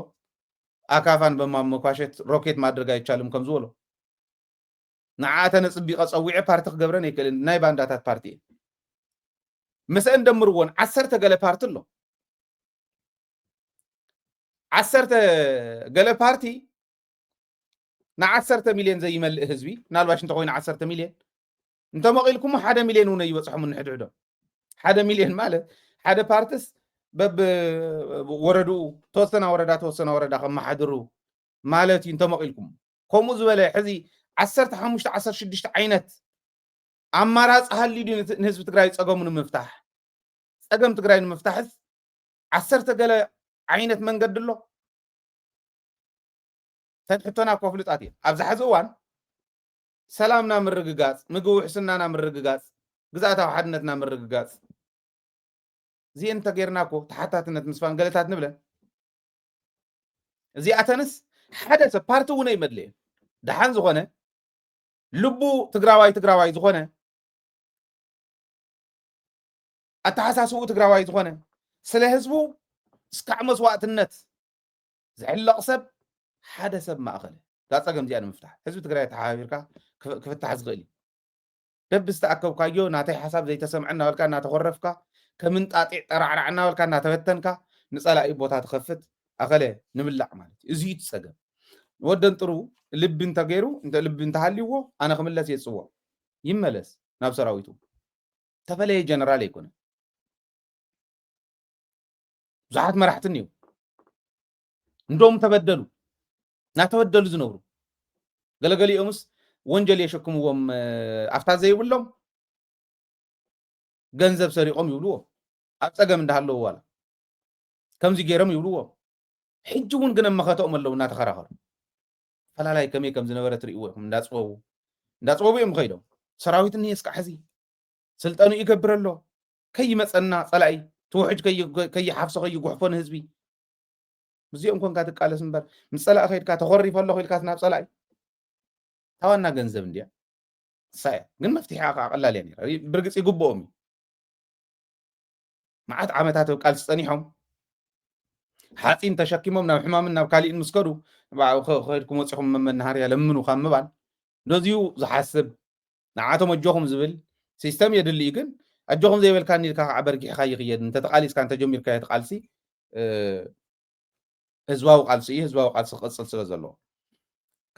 ኣካፋን በማመኳሸት ሮኬት ማድረግ ኣይቻልም ከም ዝበሎ ንዓኣ ተነፅቢቐ ፀዊዐ ፓርቲ ክገብረን ኣይክእልን ናይ ባንዳታት ፓርቲ እየ ምስአን ደምርዎን ዓሰርተ ገለ ፓርቲ ኣሎ ዓሰርተ ገለ ፓርቲ ንዓሰርተ ሚልዮን ዘይመልእ ህዝቢ ምናልባሽ እንተኮይኑ ዓሰርተ ሚልዮን እንተመቒልኩሞ ሓደ ሚልዮን እውን ኣይበፅሖም ንሕድሕዶም ሓደ ሚልዮን ማለት ሓደ ፓርትስ በብ ወረድኡ ተወሰና ወረዳ ተወሰና ወረዳ ከመሓድሩ ማለት እዩ እንተመቒልኩም ከምኡ ዝበለ ሕዚ ዓሰርተ ሓሙሽተ ዓሰርተ ሽዱሽተ ዓይነት ኣማራፂ ሃልዩ ድዩ ንህዝቢ ትግራይ ፀገሙ ንምፍታሕ ፀገም ትግራይ ንምፍታሕስ ዓሰርተ ገለ ዓይነት መንገዲ ኣሎ ተን ሕቶና እኮ ፍሉጣት እየን ኣብዚ ሓዚ እዋን ሰላምና ምርግጋፅ ምግቢ ውሕስናና ምርግጋፅ ግዝኣታዊ ሓድነትና ምርግጋፅ። እዚአን እንተጌርና እኮ ተሓታትነት ምስፋን ገለታት ንብለን። እዚኣተንስ ሓደ ሰብ ፓርቲ እውን ኣይመድለየን። ደሓን ዝኾነ ልቡ ትግራዋይ ትግራዋይ ዝኾነ ኣተሓሳስብኡ ትግራዋይ ዝኾነ ስለ ህዝቡ እስካዕ መስዋእትነት ዝሕለቕ ሰብ ሓደ ሰብ ማእኸለ እዛ ፀገም እዚኣ ንምፍታሕ ህዝቢ ትግራይ ተሓባቢርካ ክፍ- ክፍታሕ ዝኽእል እዩ። በብዝተኣከብካዮ ናተይ ሓሳብ ዘይተሰምዐ እናበልካ እናተኾረፍካ ከምንጣጢዕ ጠራዕራዕ እናበልካ እናተበተንካ ንፀላኢ ቦታ ትኸፍት ኣኸለ ንብላዕ ማለት እዩ። እዚ እዩ እቲ ፀገም። ወደን ጥሩ ልቢ እንተገይሩ እንተ ልቢ እንተሃልይዎ ኣነ ክምለስ የፅዎ ይመለስ ናብ ሰራዊቱ። ተፈለየ ጀነራል ኣይኮነ። ብዙሓት መራሕቲ እኒው እንዶም ተበደሉ እናተበደሉ ዝነብሩ ገለገሊኦምስ ወንጀል የሸክምዎም። ኣፍታ ዘይብሎም ገንዘብ ሰሪቆም ይብልዎ ኣብ ፀገም እንዳሃለዉ ዋላ ከምዚ ገይሮም ይብልዎ። ሕጂ እውን ግን ኣብ መኸተኦም ኣለዉ እናተኸራኸሩ። ፈላላይ ከመይ ከም ዝነበረ ትርእይዎ ኢኹም። እንዳፅበቡ እንዳፅበቡ እዮም ከይዶም። ሰራዊት እኒሄ እስካዕ ሕዚ ስልጠኑ ይገብር ኣሎ። ከይመፀና ፀላኢ ትውሕጅ ከይ- ከይሓፍሶ ከይጉሕፎ ንህዝቢ ምስዚኦም ኮንካ ትቃለስ እምበር ምስ ፀላኢ ከይድካ ተኾሪፈ ኣለኹ ኢልካስ ናብ ፀላኢ ታዋና ገንዘብ እንድያ እሳ እያ። ግን መፍትሒኣ ከዓ ቀላል እያ ነይራ። ብርግፂ ይግብኦም እዩ። መዓት ዓመታት ኣብ ቃልሲ ፀኒሖም ሓፂን ተሸኪሞም ናብ ሕማምን ናብ ካሊእን ምስ ከዱ ከድኩም ወፂኹም መመናሃርያ ለምኑ ካብ ምባል እንደዚሁ ዝሓስብ ንዓቶም ኣጆኹም ዝብል ሲስተም የድሊ እዩ። ግን ኣጆኹም ዘይበልካኒ ኢልካ ከዓ በርጊሕካ ይኽየድ እንተተቃሊስካ እንተጀሚርካዮ ትቃልሲ ህዝባዊ ቃልሲ እዩ። ህዝባዊ ቃልሲ ክቅፅል ስለ ዘለዎ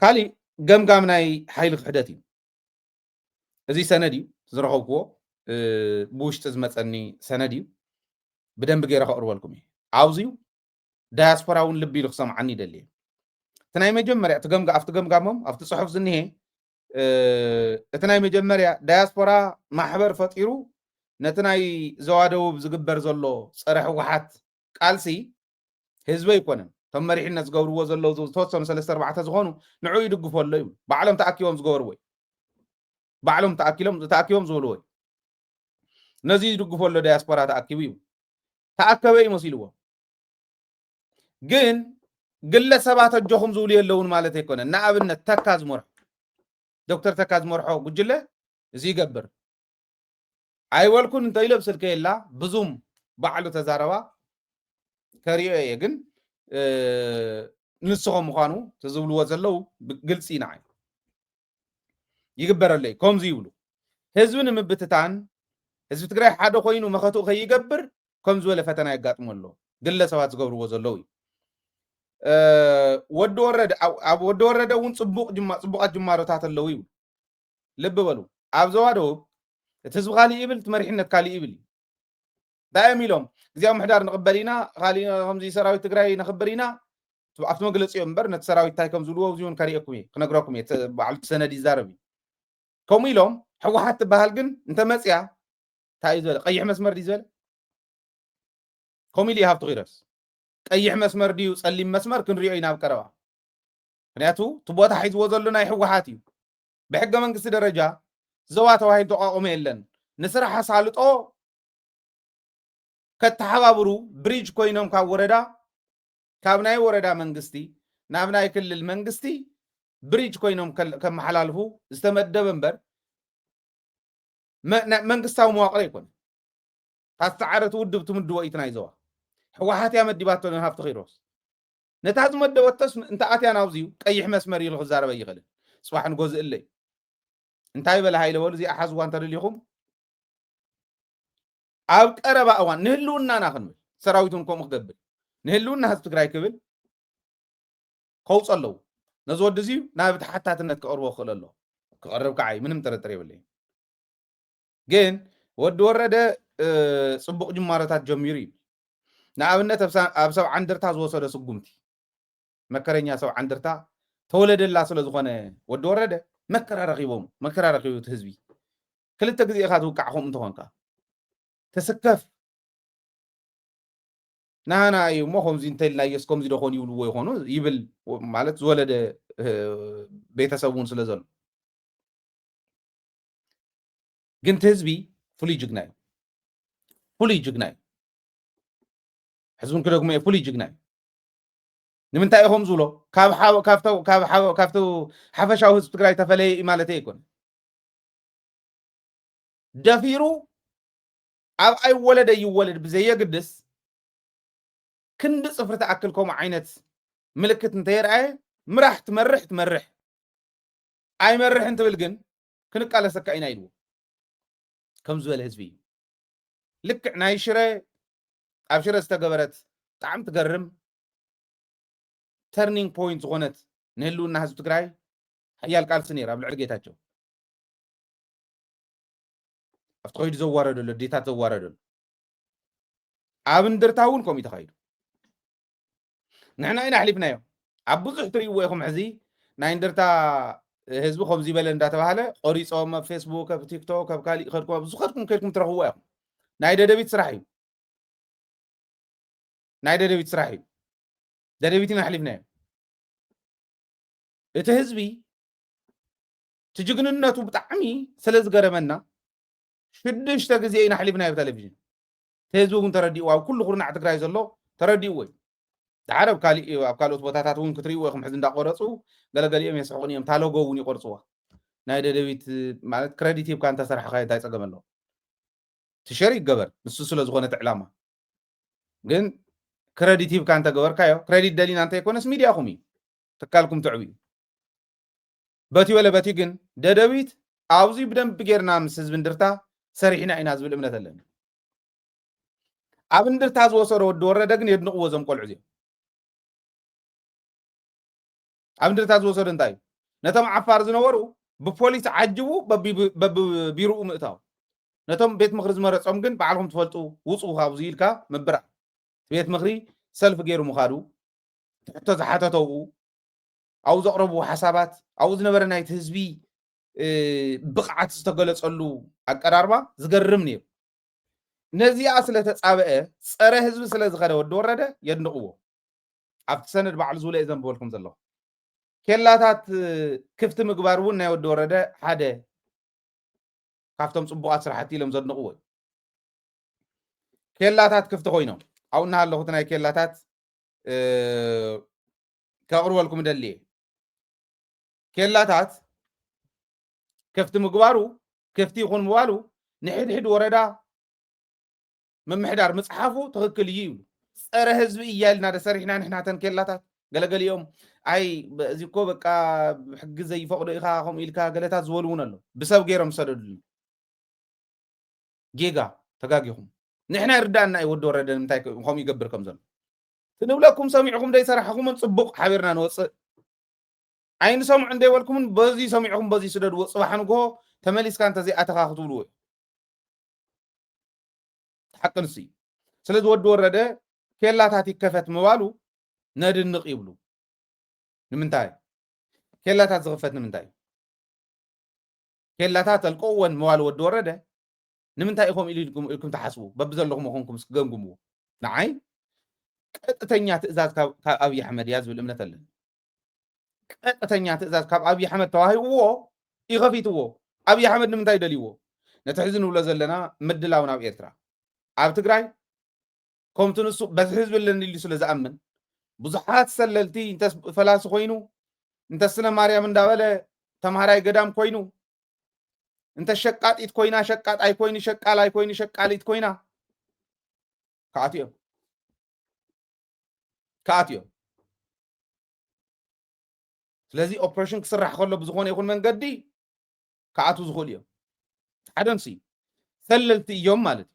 ካሊእ ገምጋም ናይ ሓይሊ ክሕደት እዩ። እዚ ሰነድ እዩ ዝረኸብክዎ ብውሽጢ ዝመፀኒ ሰነድ እዩ። ብደንቢ ገይረ ከቅርበልኩም እዩ። ኣብዚዩ ዳያስፖራ እውን ልቢ ኢሉ ክሰምዓኒ ይደሊ እቲ ናይ መጀመርያ እቲ ገምጋ ኣብቲ ገምጋሞም ኣብቲ ፅሑፍ ዝኒሄ እቲ ናይ መጀመርያ ዳያስፖራ ማሕበር ፈጢሩ ነቲ ናይ ዘዋደውብ ዝግበር ዘሎ ፀረ ህወሓት ቃልሲ ህዝቢ ኣይኮነን። እቶም መሪሕነት ዝገብርዎ ዘለዉ ዝተወሰኑ ሰለስተ ኣርባዕተ ዝኾኑ ንዑ ይድግፎ ኣሎ ይብሉ። ባዕሎም ተኣኪቦም ዝገበርዎ እዩ። ባዕሎም ተኣኪሎም ተኣኪቦም ዝበልዎ እዩ። ነዚ ይድግፎ ኣሎ ዳያስፖራ ተኣኪቡ ይብሉ። ተኣከበ እዩ መሲልዎም። ግን ግለሰባት ኣጆኹም ዝብሉ የለውን ማለት ኣይኮነን። ንኣብነት ተካ ዝመርሖ ዶክተር ተካ ዝመርሖ ጉጅለ እዚ ይገብር ኣይበልኩን እንተ ኢለ ብስልከ የላ ብዙም ባዕሉ ተዛረባ ከሪኦ እየ ግን ንስኸም ምዃኑ ተዝብልዎ ዘለዉ ግልፂ ንዓይ ይግበረለይ ከምዚ ይብሉ ህዝቢ ንምብትታን ህዝቢ ትግራይ ሓደ ኮይኑ መኸትኡ ከይገብር ከም ዝበለ ፈተና የጋጥሞ ኣሎ ግለሰባት ዝገብርዎ ዘለዉ እዩ ወዲ ወረደ ኣብ ወዲ ወረደ እውን ፅቡቅ ጅማ ፅቡቃት ጅማሮታት ኣለዉ ይብሉ ልቢ በሉ ኣብ ዞባ ደቡብ እቲ ህዝቢ ካሊእ ይብል እቲ መሪሕነት ካሊእ ይብል እዩ እንታይ እዮም ኢሎም ግዜያዊ ምሕዳር ንቕበል ኢና ካሊእ ከምዚ ሰራዊት ትግራይ ነኽብር ኢና ኣብቲ መግለፂኦም እምበር ነቲ ሰራዊት እንታይ ከም ዝብልዎ እዚ እውን ከርእየኩም እየ ክነግረኩም እየ ባዕሉ ሰነድ ይዛረብ እዩ ከምኡ ኢሎም ህወሓት ትበሃል ግን እንተመፅያ እንታይ እዩ ዝበለ ቀይሕ መስመር ድዩ ዝበለ ከምኡ ኢሉ ይሃብቲ ኪሮስ ቀይሕ መስመር ድዩ ፀሊም መስመር ክንሪኦ ኢና ኣብ ቀረባ ምክንያቱ እቲ ቦታ ሒዝዎ ዘሎ ናይ ህወሓት እዩ ብሕገ መንግስቲ ደረጃ ዞባ ተባሂሉ ተቋቁሞ የለን ንስራሕ ኣሳልጦ ከተሓባብሩ ብሪጅ ኮይኖም ካብ ወረዳ ካብ ናይ ወረዳ መንግስቲ ናብ ናይ ክልል መንግስቲ ብሪጅ ኮይኖም ከመሓላልፉ ዝተመደበ እምበር መንግስታዊ መዋቅር ኣይኮነ ታስተዓረት ውድብ ትምድቦ እዩ ናይ ዞባ ህወሓት እያ መዲባቶ ንሃብቲ ኪሮስ ነታ ዝመደበቶስ እንተ ኣትያ ናብዚዩ ቀይሕ መስመር ኢሉ ክዛረበ ይኽእል ፅባሕ ንጎዝእለይ እንታይ በለ ሃይለ በሉ እዚኣ ሓዝዋ እንተደሊኹም ኣብ ቀረባ እዋን ንህልውናና ክንብል ሰራዊት እውን ከምኡ ክገብር ንህልውና ህዝቢ ትግራይ ክብል ከውፅ ኣለዉ ነዚ ወዲ እዚዩ ናብ ተሓታትነት ክቐርቦ ክኽእል ኣሎ ክቐርብ ከዓ እዩ ምንም ጥርጥር የብለይ ግን ወዲ ወረደ ፅቡቅ ጅማሮታት ጀሚሩ እዩ ንኣብነት ኣብ ሰብ ዓንድርታ ዝወሰዶ ስጉምቲ መከረኛ ሰብ ዓንድርታ ተወለደላ ስለ ዝኾነ ወዲ ወረደ መከራ ረኺቦም መከራ ረኺቡ እቲ ህዝቢ ክልተ ግዜ ኢኻ ትውቃዕ ከምኡ እንተኾንካ ተስከፍ ናህና እዩ እሞ ከምዚ እንተልናዮስ ከምዚ ደኾን ይብልዎ ይኾኑ ይብል ማለት ዝወለደ ቤተሰብ እውን ስለ ዘሎ ግን እቲ ህዝቢ ፍሉይ ጅግና እዩ። ፍሉይ ጅግና እዩ። ሕዝብን ክደግሞ እየ፣ ፍሉይ ጅግና እዩ። ንምንታይ ኢኹም ዝብሎ? ካብ ሓ-፣ ካብተ-፣ ካብ ሓ-፣ ካብቲ ሓፈሻዊ ህዝቢ ትግራይ ተፈለየ እዩ ማለት ኣይኮነ። ደፊሩ ኣብ ኣይወለደ ይወለድ ብዘየግድስ፣ ክንዲ ፅፍሪ ትኣክል ከምኡ ዓይነት ምልክት እንተየርኣየ፣ ምራሕ ትመርሕ ትመርሕ፣ ኣይመርሕን ትብል ግን ክንቃለሰካ ኢና ኢልዎ። ከም ዝበለ ህዝቢ እዩ። ልክዕ ናይ ሽረ፣ ኣብ ሽረ ዝተገበረት ብጣዕሚ ትገርም ተርኒንግ ፖይንት ዝኾነት ንህልውና ህዝቢ ትግራይ ሓያል ቃልሲ ነይራ ኣብ ልዕሊ ጌታቸው። ኣብቲ ከይዱ ዘዋረደሉ፣ ኣዴታት ዘዋረደሉ። ኣብ እንድርታ እውን ከምኡ እዩ ተኻይዱ። ንሕና ኢና ኣሕሊፍናዮ። ኣብ ብዙሕ ትርእይዎ ኢኹም። ሕዚ ናይ እንድርታ ህዝቢ ከምዚ በለ እንዳተባሃለ ቆሪጾም ኣብ ፌስቡክ፣ ኣብ ቲክቶክ፣ ኣብ ካሊእ ከድኩም፣ ኣብ ዝኸድኩም ከድኩም ትረኽብዎ ኢኹም። ናይ ደደቢት ስራሕ እዩ። ናይ ደደቢት ስራሕ እዩ። ደደቢት ኢና ኣሕሊፍናዮ። እቲ ህዝቢ እቲ ጅግንነቱ ብጣዕሚ ስለ ዝገረመና ሽዱሽተ ግዜ ኢና ኣሕሊፍናዮ ብቴሌቪዥን። እቲ ህዝቢ እውን ተረዲእዎ፣ ኣብ ኩሉ ኩርናዕ ትግራይ ዘሎ ተረዲእዎ እዩ። ድሓር ኣብ ካሊእ፣ ኣብ ካልኦት ቦታታት እውን ክትርእይዎ ኢኹም። ሕዚ እንዳቆረፁ ገለገሊኦም የስሕቑን እዮም። ታሎጎ እውን ይቆርፅዋ። ናይ ደደቢት ማለት ክረዲት ሂብካ እንተሰራሕኻዮ እንታይ ፀገም ኣለዎ? እቲ ሸር ይገበር፣ ንሱ ስለ ዝኾነ እቲ ዕላማ። ግን ክረዲት ሂብካ እንተገበርካዮ፣ ክረዲት ደሊና እንተይኮነስ ሚድያኹም እዩ፣ ትካልኩም ትዕብዩ። በቲ ወለ በቲ ግን ደደቢት ኣብዚ ብደንቢ ጌርና ምስ ህዝቢ እንድርታ ሰሪሕና ኢና ዝብል እምነት ኣለኒ። ኣብ እንድርታ ዝወሰዶ ወዲ ወረደ ግን የድንቕዎ እዞም ቆልዑ እዚኦም። ኣብ እንድርታ ዝወሰዶ እንታይ እዩ? ነቶም ዓፋር ዝነበሩ ብፖሊስ ዓጅቡ በቢ-፣ በቢቢሮኡ ምእታው። ነቶም ቤት ምኽሪ ዝመረጾም ግን ባዕልኹም ትፈልጡ፣ ውጹ ካብዚ ኢልካ ምብራር። እቲ ቤት ምኽሪ ሰልፊ ገይሩ ምኻዱ፣ ትሕቶ ዝሓተተው፣ ኣብኡ ዘቕረብዎ ሓሳባት፣ ኣብኡ ዝነበረ ናይቲ ህዝቢ፣ እ፣ ብቕዓት ዝተገለጸሉ ኣቀራርባ ዝገርም ነይሩ። ነዚኣ ስለ ተጻብአ፣ ጸረ ህዝቢ ስለ ዝኸደ ወዲ ወረደ የድንቕዎ። ኣብቲ ሰነድ ባዕሉ ዝብሎ እየ ዘንብበልኩም ዘለኹ። ኬላታት፣ እ፣ ክፍቲ ምግባር እውን ናይ ወዲ ወረደ ሓደ ካብቶም ጽቡቓት ስራሕቲ ኢሎም ዘድንቕዎ እዩ። ኬላታት ክፍቲ ኮይኖም፣ ኣብኡ እናሃለኹ እቲ ናይ ኬላታት፣ እ፣ ከቕርበልኩም እደሊ እየ። ኬላታት ክፍቲ ምግባሩ፣ ክፍቲ ይኹን ምባሉ፣ ንሕድሕድ ወረዳ ምምሕዳር ምጽሓፉ ትኽክል እዩ ይብሉ። ጸረ ህዝቢ እያ ኢልና ዶ ሰሪሕና ንሕና ተን ኬላታት? ገለገሊኦም፣ ኣይ፣ በ-፣ እዚ እኮ በቃ ሕጊ ዘይፈቕዶ ኢኻ ከምኡ ኢልካ ገለታት ዝበሉ እውን ኣሎ። ብሰብ ገይሮም ዝሰደዱልና። ጌጋ፣ ተጋጊኹም። ንሕና ይርዳእና እዩ ወዲ ወረደ ንምንታይ ከምኡ ይገብር ከም ዘሎ። ትንብለኩም ሰሚዕኹም ደይሰራሕኹምን ጽቡቕ ሓቢርና ንወጽእ። ኣይንሰምዑ እንደይበልኩምን በዚ ሰሚዕኹም በዚ ስደድዎ፣ ጽባሕ ንግሆ ተመሊስካ እንተዘይኣተኻ ክትብልዎ እዩ። ሓቂ ንሱ እዩ። ስለዚ ወዲ ወረደ ኬላታት ይከፈት ምባሉ ነድንቕ ይብሉ። ንምንታይ? ኬላታት ዝኽፈት ንምንታይ? ኬላታት ኣልቀውወን ምባሉ ወዲ ወረደ ንምንታይ ኢኹም ኢሉ ኢልኩም፣ ኢልኩም ትሓስቡ? በብዘለኹም ኮንኩም እስኪ ገምግምዎ። ንዓይ ቀጥተኛ ትእዛዝ ካብ፣ ካብ ኣብይ ኣሕመድ እያ ዝብል እምነት ኣለኒ። ቀጥተኛ ትእዛዝ ካብ ኣብይ ኣሕመድ ተዋሂብዎ እዩ ከፊትዎ። ኣብይ ኣሕመድ ንምንታይ ደልይዎ? ነቲ ሕዚ ንብሎ ዘለና ምድላው ናብ ኤርትራ። ኣብ ትግራይ ከምቲ ንሱ በዝሒ ህዝቢ ኣለኒ ኢሉ ስለ ዝኣምን፣ ብዙሓት ሰለልቲ እንተስ ፈላሲ ኮይኑ፣ እንተ ስነ ማርያም እንዳበለ ተምሃራይ ገዳም ኮይኑ፣ እንተ ሸቃጢት ኮይና፣ ሸቃጣይ ኮይኑ፣ ሸቃላይ ኮይኑ፣ ሸቃሊት ኮይና፣ ክኣትዮም። ክኣትዮም። ስለዚ ኦፕሬሽን ክስራሕ ከሎ ብዝኾነ ይኹን መንገዲ ክኣትዉ ዝኽእሉ እዮም። ሓደ ንሱ እዩ። ሰለልቲ እዮም ማለት እዩ።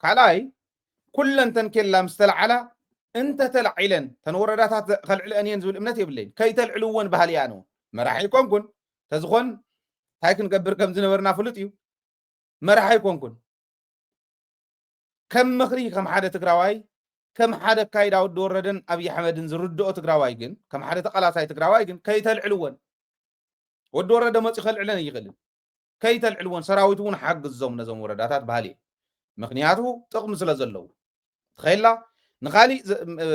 ካልኣይ፣ ኩለን ተን ኬላ ምስ ተለዓላ እንተተላዒለን፣ ተን ወረዳታት ዘ-፣ ከልዕልአን እየን ዝብል እምነት የብለይን። ከይተልዕልወን ባህሊ እየ ኣነ እውን። መራሒ ኣይኮንኩን። ተዝኾን እንታይ ክንገብር ከም ዝነበርና ፍሉጥ እዩ። መራሒ ኣይኮንኩን። ከም ምኽሪ፣ ከም ሓደ ትግራዋይ፣ ከም ሓደ ኣካይዳ ወዲ ወረደን ኣብይ ኣሕመድን ዝርድኦ ትግራዋይ ግን፣ ከም ሓደ ተቓላሳይ ትግራዋይ ግን ከይተልዕልወን። ወዲ ወረደ መፂኡ ከልዕለን ኣይኽእልን። ከይተልዕልወን፣ ሰራዊት እውን ሓግዞም ነዞም ወረዳታት በሃሊ እየ። ምኽንያቱ ጥቕሚ ስለ ዘለዉ። ተኸይላ ንኻሊእ ዘ-፣ እ፣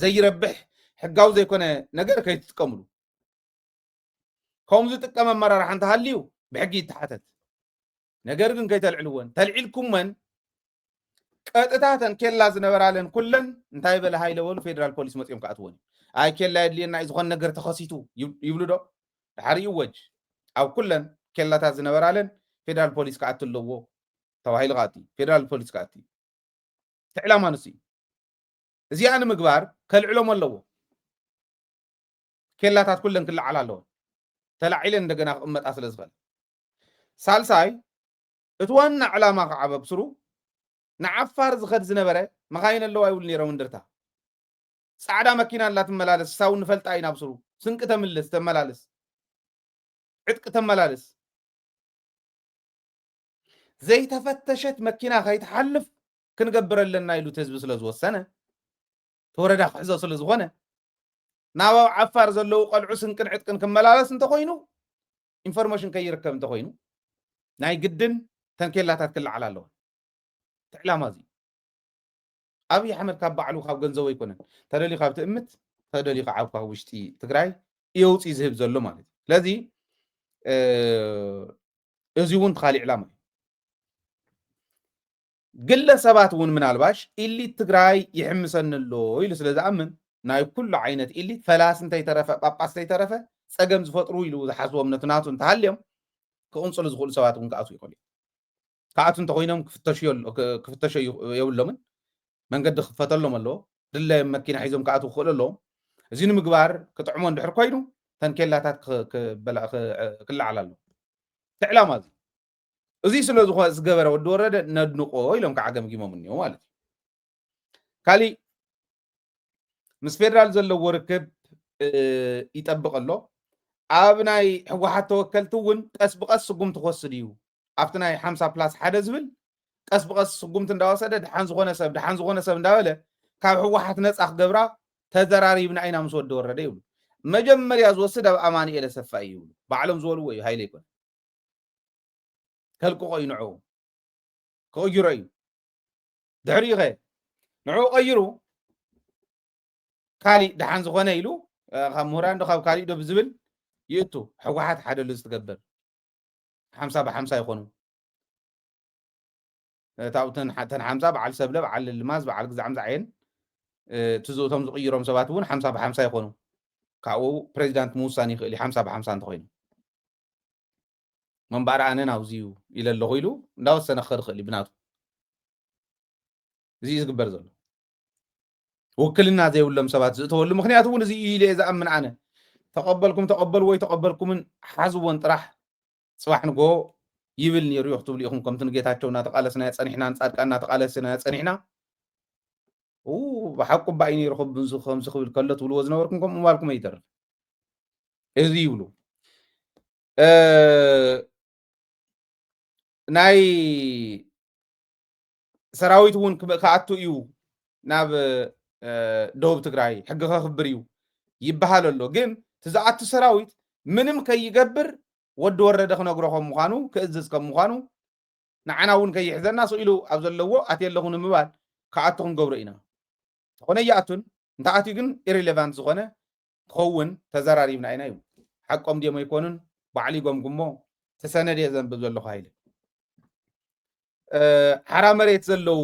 ዘይረብሕ ሕጋዊ ዘይኮነ ነገር ከይትጥቀምሉ። ከምኡ ዝጥቀም ኣመራርሓ እንተሃልዩ ብሕጊ ይተሓተት። ነገር ግን ከይተልዕልወን፣ ተልዒልኩመን ቀጥታ ተን ኬላ ዝነበራለን ኩለን እንታይ በለ ሃይለ በሉ፣ ፌደራል ፖሊስ መፂኦም ክኣትወን እዩ። ኣይ ኬላ የድልየና እዩ፣ ዝኾነ ነገር ተኸሲቱ ይብ- ይብሉ ዶ? ድሓር ይወጅ ኣብ ኩለን ኬላታት ዝነበራለን ፌደራል ፖሊስ ክኣቱ ኣለዎ ተባሂሉ ክኣቲ፣ ፌደራል ፖሊስ ክኣቲ። እቲ ዕላማ ንሱ እዩ። እዚኣ ንምግባር ከልዕሎም ኣለዎ። ኬላታት ኩለን ክለዓላ ኣለዎ። ተላዒለን እንደገና ክቕመጣ ስለ ዝኽእል። ሳልሳይ እቲ ዋና ዕላማ ከዓ በብስሩ ንዓፋር ዝኸድ ዝነበረ መኻይን ኣለዋ ይብሉ ነይሮም። እንድርታ ፃዕዳ መኪና ኣላ ትመላለስ፣ ሳው ንፈልጣ ኢና ብስሩ ስንቂ ተምልስ ተመላልስ ዕጥቂ ተመላልስ ዘይተፈተሸት መኪና ከይትሓልፍ ክንገብር ኣለና ኢሉ እቲ ህዝቢ ስለ ዝወሰነ፣ እቲ ወረዳ ክሕዞ ስለ ዝኾነ፣ ናብ ኣብ ዓፋር ዘለዉ ቆልዑ ስንቅን ዕጥቅን ክመላለስ እንተኾይኑ፣ ኢንፎርሜሽን ከይርከብ እንተኾይኑ፣ ናይ ግድን ተንኬላታት ክለዓል ኣለዎ። እቲ ዕላማ እዚ ኣብይ ኣሕመድ ካብ ባዕሉ ካብ ገንዘቡ ኣይኮነን። ተደልዩ ካብ ትእምት፣ ተደልዩ ካብ ውሽጢ ትግራይ የውፅእ ዝህብ ዘሎ ማለት እዩ። ስለዚ እዚ እውን ካሊእ ዕላማ እዩ። ግለ ሰባት እውን ምናልባሽ ኢሊት ትግራይ ይሕምሰኒ ኣሎ ኢሉ ስለ ዝኣምን፣ ናይ ኩሉ ዓይነት ኢሊት ፈላሲ እንተይተረፈ ጳጳስ እንተይተረፈ ፀገም ዝፈጥሩ ኢሉ ዝሓስቦም ነቲ ናቱ እንተሃልዮም ክቕንፅሉ ዝኽእሉ ሰባት እውን ክኣትዉ ይኽእሉ እዮም። ክኣትዉ እንተኮይኖም ክፍተሹ የብሎምን። መንገዲ ክፈተሎም ኣለዎ። ድለ መኪና ሒዞም ክኣትዉ ክኽእሉ ኣለዎም። እዚ ንምግባር ክጥዕሞ እንድሕር ኮይኑ ተንኬላታት ክለዓል ኣለዎ። እቲ ዕላማ እዚ እዚ ስለ ዝኾነ ዝገበረ ወዲ ወረደ ነድንቆ ኢሎም ከዓ ገምጊሞም እኒኦ ማለት እዩ። ካሊእ ምስ ፌደራል ዘለዎ ርክብ ይጠብቕ ኣሎ። ኣብ ናይ ህወሓት ተወከልቲ እውን ቀስ ብቀስ ስጉምቲ ክወስድ እዩ። ኣብቲ ናይ ሓምሳ ፕላስ ሓደ ዝብል ቀስ ብቀስ ስጉምቲ እንዳወሰደ ድሓን ዝኾነ ሰብ ድሓን ዝኾነ ሰብ እንዳበለ ካብ ህወሓት ነፃ ክገብራ ተዘራሪብና ኢና ምስ ወዲ ወረደ ይብሉ። መጀመርያ ዝወስድ ኣብ ኣማኑኤል ኣሰፋ እዩ ይብሉ። ባዕሎም ዝበልዎ እዩ፣ ሃይለ ይኮነ። ከልቅቆ እዩ ንዕኡ። ክቕይሮ እዩ። ድሕሪኡ ኸ ንዕኡ ቀይሩ ካሊእ ደሓን ዝኾነ ኢሉ ካብ ምሁራን ዶ ካብ ካሊእ ዶ ብዝብል ይእቱ። ህወሓት ሓደ ልዝ ትገብር ሓምሳ ብሓምሳ ይኾኑ። እታው ተን ሓምሳ በዓል ሰብለ በዓል ልማዝ በዓል ግዛዕም ዝዓየን እቶም ዝቕይሮም ሰባት እውን ሓምሳ ብሓምሳ ይኾኑ። ካብኡ ፕሬዚዳንት ምውሳን ይኽእል እዩ ሓምሳ ብሓምሳ እንተኾይኑ። መንባር ኣነ ናብዚ እዩ ኢለ ኣለኹ ኢሉ እንዳወሰነ ክኸድ ይኽእል እዩ ብናቱ። እዚ እዩ ዝግበር ዘሎ። ውክልና ዘይብሎም ሰባት ዝእተወሉ ምክንያት እውን እዚ እዩ ኢለ እየ ዝኣምን ኣነ። ተቐበልኩም ተቐበልዎ ኣይተቐበልኩምን ሓዝዎን ጥራሕ። ፅባሕ ንጎ ይብል ነይሩ እዩ ክትብሉ ኢኹም። ከምቲ ንጌታቸው እናተቃለስና ፀኒሕና ንፃድቃን እናተቃለስና ፀኒሕና ብሓቁ ባይ ነይሩ ከምዚ ክብል ከሎ ትብልዎ ዝነበርኩም ከምኡ ምባልኩም ኣይተርፍ። እዚ ይብሉ ናይ ሰራዊት እውን ክኣቱ እዩ ናብ ደቡብ ትግራይ ሕጊ ከክብር እዩ ይበሃል ኣሎ። ግን እቲ ዝኣቱ ሰራዊት ምንም ከይገብር ወዲ ወረደ ክነግሮ ከም ምዃኑ ክእዝዝ ከም ምዃኑ ንዓና እውን ከይሕዘና ስኢሉ ኣብ ዘለዎ ኣትየ ኣለኹ ንምባል ክኣቱ ክንገብሮ ኢና። ዝኾነ ይኣቱን እንተኣትዩ ግን ኢሬሌቫንት ዝኾነ ክኸውን ተዘራሪብና ኢና ይብሉ። ሓቆም ድዮም ኣይኮኑን ባዕሉ ይገምግሞ። ተሰነድ እየ ዘንብብ ዘለኹ ሃይለ። ሓራ መሬት ዘለዉ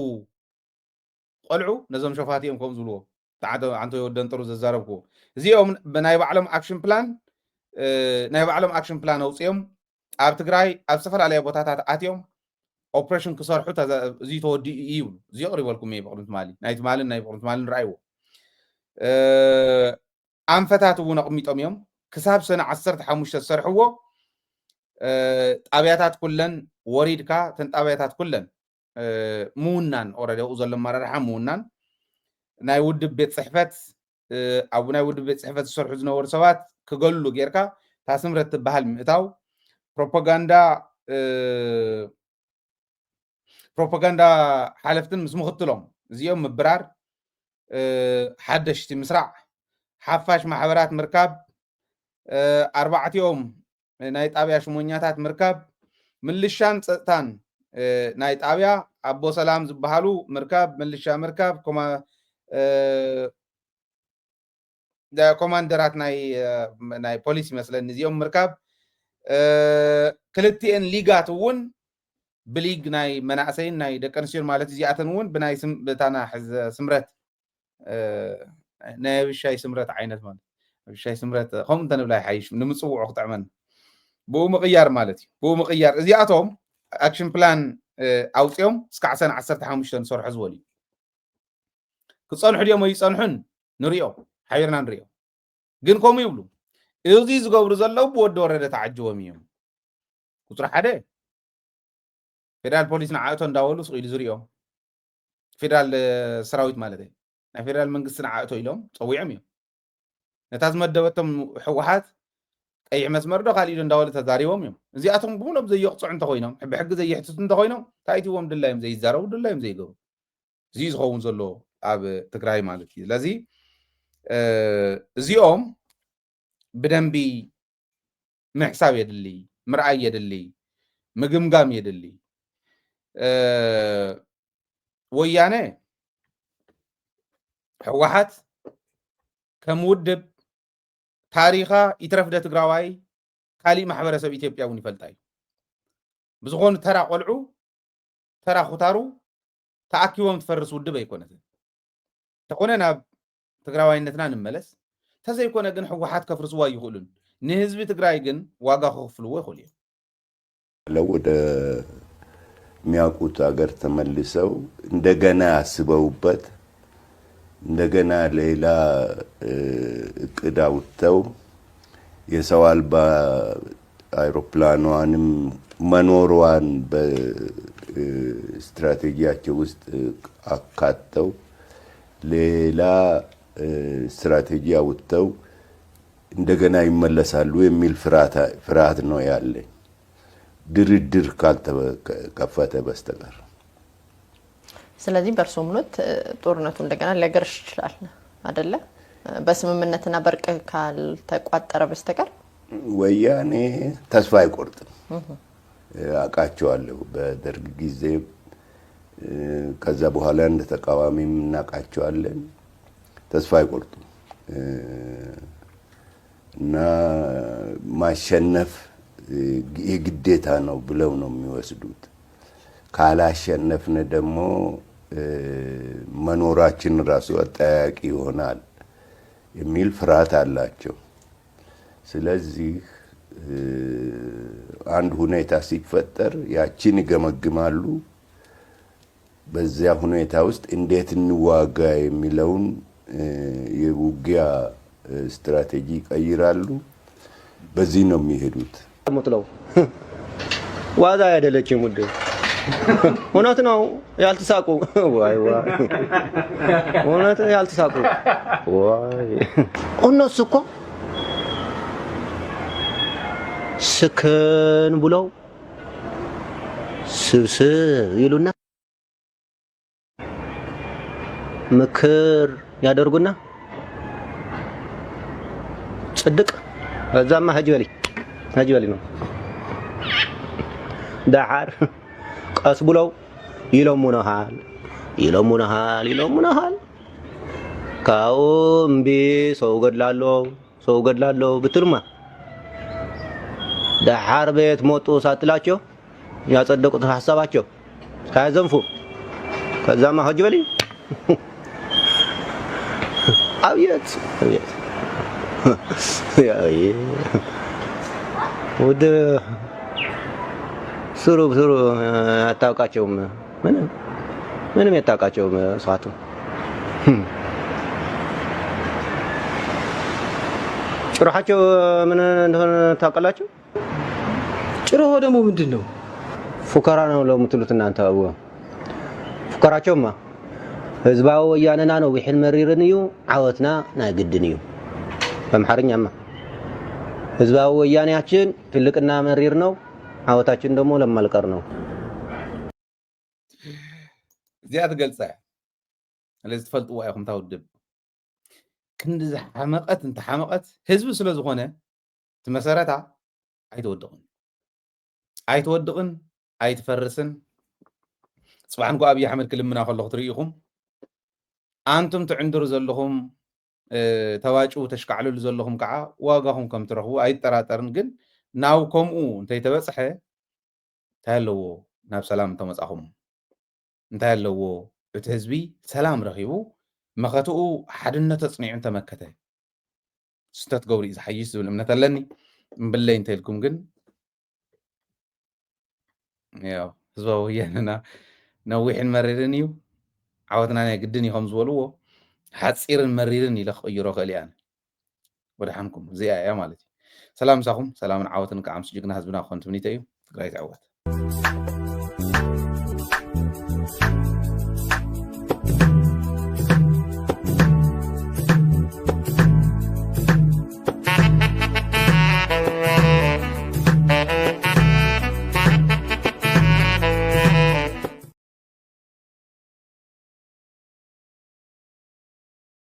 ቆልዑ ነዞም ሸፋት እዮም ከም ዝብልዎ ኣንተ ወደንጥሩ ዘዛረብክዎ እዚኦም ናይ ባዕሎም ኣክሽን ፕላን ናይ ባዕሎም ኣክሽን ፕላን ኣውፅኦም ኣብ ትግራይ ኣብ ዝተፈላለያ ቦታታት ኣትዮም ኦፕሬሽን ክሰርሑ እዚ ተወዲኡ እዩ ይብሉ። እዚ ኣቕሪበልኩም እየ ብቕድሚ ትማሊ ናይ ትማልን ናይ ብቕድሚ ትማልን ረኣይዎ። ኣንፈታት እውን ኣቕሚጦም እዮም። ክሳብ ሰነ ዓሰርተ ሓሙሽተ ዝሰርሕዎ ጣብያታት ኩለን ወሪድካ ተን ጣብያታት ኩለን ምውናን ኦረዲ ኣብኡ ዘሎ ኣመራርሓ ምውናን ናይ ውድብ ቤት ፅሕፈት ኣብ ናይ ውድብ ቤት ፅሕፈት ዝሰርሑ ዝነበሩ ሰባት ክገሉ ጌርካ እታ ስምረት ትበሃል ምእታው ፕሮፓጋንዳ ፕሮፓጋንዳ ሓለፍትን ምስ ምኽትሎም እዚኦም ምብራር ሓደሽቲ ምስራዕ ሓፋሽ ማሕበራት ምርካብ ኣርባዕቲኦም ናይ ጣብያ ሽሞኛታት ምርካብ ምልሻን ፀጥታን ናይ ጣብያ ኣቦ ሰላም ዝበሃሉ ምርካብ ምልሻ ምርካብ ኮማንደራት ናይ ፖሊስ ይመስለኒ እዚኦም ምርካብ ክልቲኤን ሊጋት እውን ብሊግ ናይ መናእሰይን ናይ ደቂ ኣንስትዮን ማለት እዚኣተን እውን ብናይ ስም ብታና ሕዘ ስምረት ናይ ኣብሻይ ስምረት ዓይነት ማለት ኣብሻይ ስምረት ከምኡ እንተንብላ ይሓይሽ ንምፅውዑ ክጥዕመን ብኡ ምቕያር ማለት እዩ። ብኡ ምቕያር እዚኣቶም ኣክሽን ፕላን ኣውፅኦም እስካዕ ሰነ ዓሰርተ ሓሙሽተ ንሰርሖ ዝበሉ እዩ። ክፀንሑ ድዮም ኣይፀንሑን ንሪኦ፣ ሓቢርና ንሪኦ። ግን ከምኡ ይብሉ፣ እዚ ዝገብሩ ዘለዉ ብወዲ ወረደ ተዓጅቦም እዮም። ቁፅሪ ሓደ ፌደራል ፖሊስ ንዓእቶ እንዳበሉ ስቕ ኢሉ ዝሪኦም፣ ፌደራል ሰራዊት ማለት እዩ፣ ናይ ፌደራል መንግስቲ ንዓእቶ ኢሎም ፀዊዖም እዮም። ነታ ዝመደበቶም ህወሓት ቀይሕ መስመር ዶ ካሊእ ዶ እንዳበሉ ተዛሪቦም እዮም። እዚኣቶም ብምሎም ዘየቕፅዑ እንተኮይኖም፣ ብሕጊ ዘየሕትቱ እንተኮይኖም፣ ታይትዎም ድላዮም ዘይዛረቡ ድላዮም ዘይገብሩ። እዚ ዝኸውን ዘሎ ኣብ ትግራይ ማለት እዩ። ስለዚ እዚኦም ብደንቢ ምሕሳብ የድሊ፣ ምርኣይ የድሊ፣ ምግምጋም የድሊ። ወያነ ህወሓት ከም ውድብ ታሪኻ ይትረፍደ ትግራዋይ ካሊእ ማሕበረሰብ ኢትዮጵያ እውን ይፈልጣ እዩ። ብዝኾኑ ተራ ቆልዑ ተራ ኩታሩ ተኣኪቦም ትፈርስ ውድብ ኣይኮነትን። እንተኾነ ናብ ትግራዋይነትና ንመለስ። እንተዘይኮነ ግን ህወሓት ከፍርስዋ ይኽእሉን ንህዝቢ ትግራይ ግን ዋጋ ክኽፍልዎ ይኽእሉ እዮም። ለው ወደ የሚያውቁት ሀገር ተመልሰው እንደገና አስበውበት እንደገና ሌላ እቅድ አውጥተው የሰው አልባ አይሮፕላኗንም መኖሯን በስትራቴጂያቸው ውስጥ አካተው ሌላ ስትራቴጂ አውጥተው እንደገና ይመለሳሉ የሚል ፍርሃት ነው ያለኝ። ድርድር ካልተከፈተ በስተቀር። ስለዚህ በእርሶ እምነት ጦርነቱ እንደገና ሊያገረሽ ይችላል አደለ? በስምምነትና በእርቅ ካልተቋጠረ በስተቀር። ወያኔ ተስፋ አይቆርጥም። አውቃቸዋለሁ። በደርግ ጊዜ ከዛ በኋላ እንደ ተቃዋሚም እናውቃቸዋለን። ተስፋ አይቆርጡም እና ማሸነፍ የግዴታ ነው ብለው ነው የሚወስዱት። ካላሸነፍን ደግሞ መኖራችን ራሱ አጠያያቂ ይሆናል የሚል ፍርሃት አላቸው። ስለዚህ አንድ ሁኔታ ሲፈጠር ያችን ይገመግማሉ። በዚያ ሁኔታ ውስጥ እንዴት እንዋጋ የሚለውን የውጊያ ስትራቴጂ ይቀይራሉ። በዚህ ነው የሚሄዱት። ሙጥለው ዋዛ አይደለችም ውዴ፣ እውነት ነው። ያልተሳቁ ዋይ ዋይ፣ እውነት ያልተሳቁ ዋይ። እነሱ እኮ ስክን ብለው ስብስብ ይሉና ምክር ያደርጉና ጽድቅ። ከዛማ ሂጂ በሊ ሂጂ በሊ ነው። ደሓር ቀስ ብለው ይለሙነሃል ይለሙነሃል ይለሙነሃል። ካብኡ እምቢ ሰው ገድላለሁ ሰው ገድላለሁ ብትሉማ ደሓር ቤት መጡ ሳትላቸው ያጸደቁት ሐሳባቸው ሳያዘንፉ ከዛማ ሂጂ በሊ። አብየት አብየት ያው ውድ ስሩ ስሩ አታውቃቸውም። ምንም ምንም የታውቃቸውም እሳቱ ጭሩሓቸው ምን እንደሆነ ታውቃላችሁ? ጭርሆ ደግሞ ምንድን ነው? ፉከራ ነው ለምትሉት እናንተ አቡ ፉከራቸውማ ህዝባዊ ወያነና ነዊሕን መሪርን እዩ፣ ዓወትና ናይ ግድን እዩ። በአምሓርኛማ ህዝባዊ ወያኔያችን ትልቅና መሪር ነው፣ ዓወታችን ደግሞ ለማልቀር ነው። እዚኣ ትገልፃ እያ። ስለዚ ትፈልጥዋ ኢኹም እታ ውድብ ክንዲ ዝሓመቐት እንተሓመቐት ህዝቢ ስለ ዝኾነ እቲ መሰረታ ኣይትወድቕን ኣይትወድቕን ኣይትፈርስን። ፅባሕ ንጎ ኣብዪ ኣሕመድ ክልምና ከሎ ክትርኢ ኢኹም። ኣንቱም ትዕንድሩ ዘለኹም ተባጭው ተሽካዕልሉ ዘለኹም ከዓ ዋጋኹም ከም ትረኽቡ ኣይጠራጠርን። ግን ናብ ከምኡ እንተይተበፅሐ እንታይ ኣለዎ? ናብ ሰላም እንተመጻኹም እንታይ ኣለዎ? እቲ ህዝቢ ሰላም ረኺቡ መኸትኡ ሓድነት ኣጽኒዑ እንተመከተ ስተት ገብሩ እዩ ዝሓይሽ ዝብል እምነት ኣለኒ። እምብለይ እንተኢልኩም ግን ያው ህዝባዊ ወያነና ነዊሕን መሪርን እዩ። ዓወትና ናይ ግድን እዩ ከም ዝበልዎ ሓፂርን መሪርን ኢለ ክቕይሮ ክእል እየ ኣነ። ወደሓንኩም እዚኣ እያ ማለት እዩ። ሰላም ምሳኹም፣ ሰላምን ዓወትን ከዓ ምስ ጅግና ህዝብና ክኾን ትምኒተ እዩ። ትግራይ ትዕወት።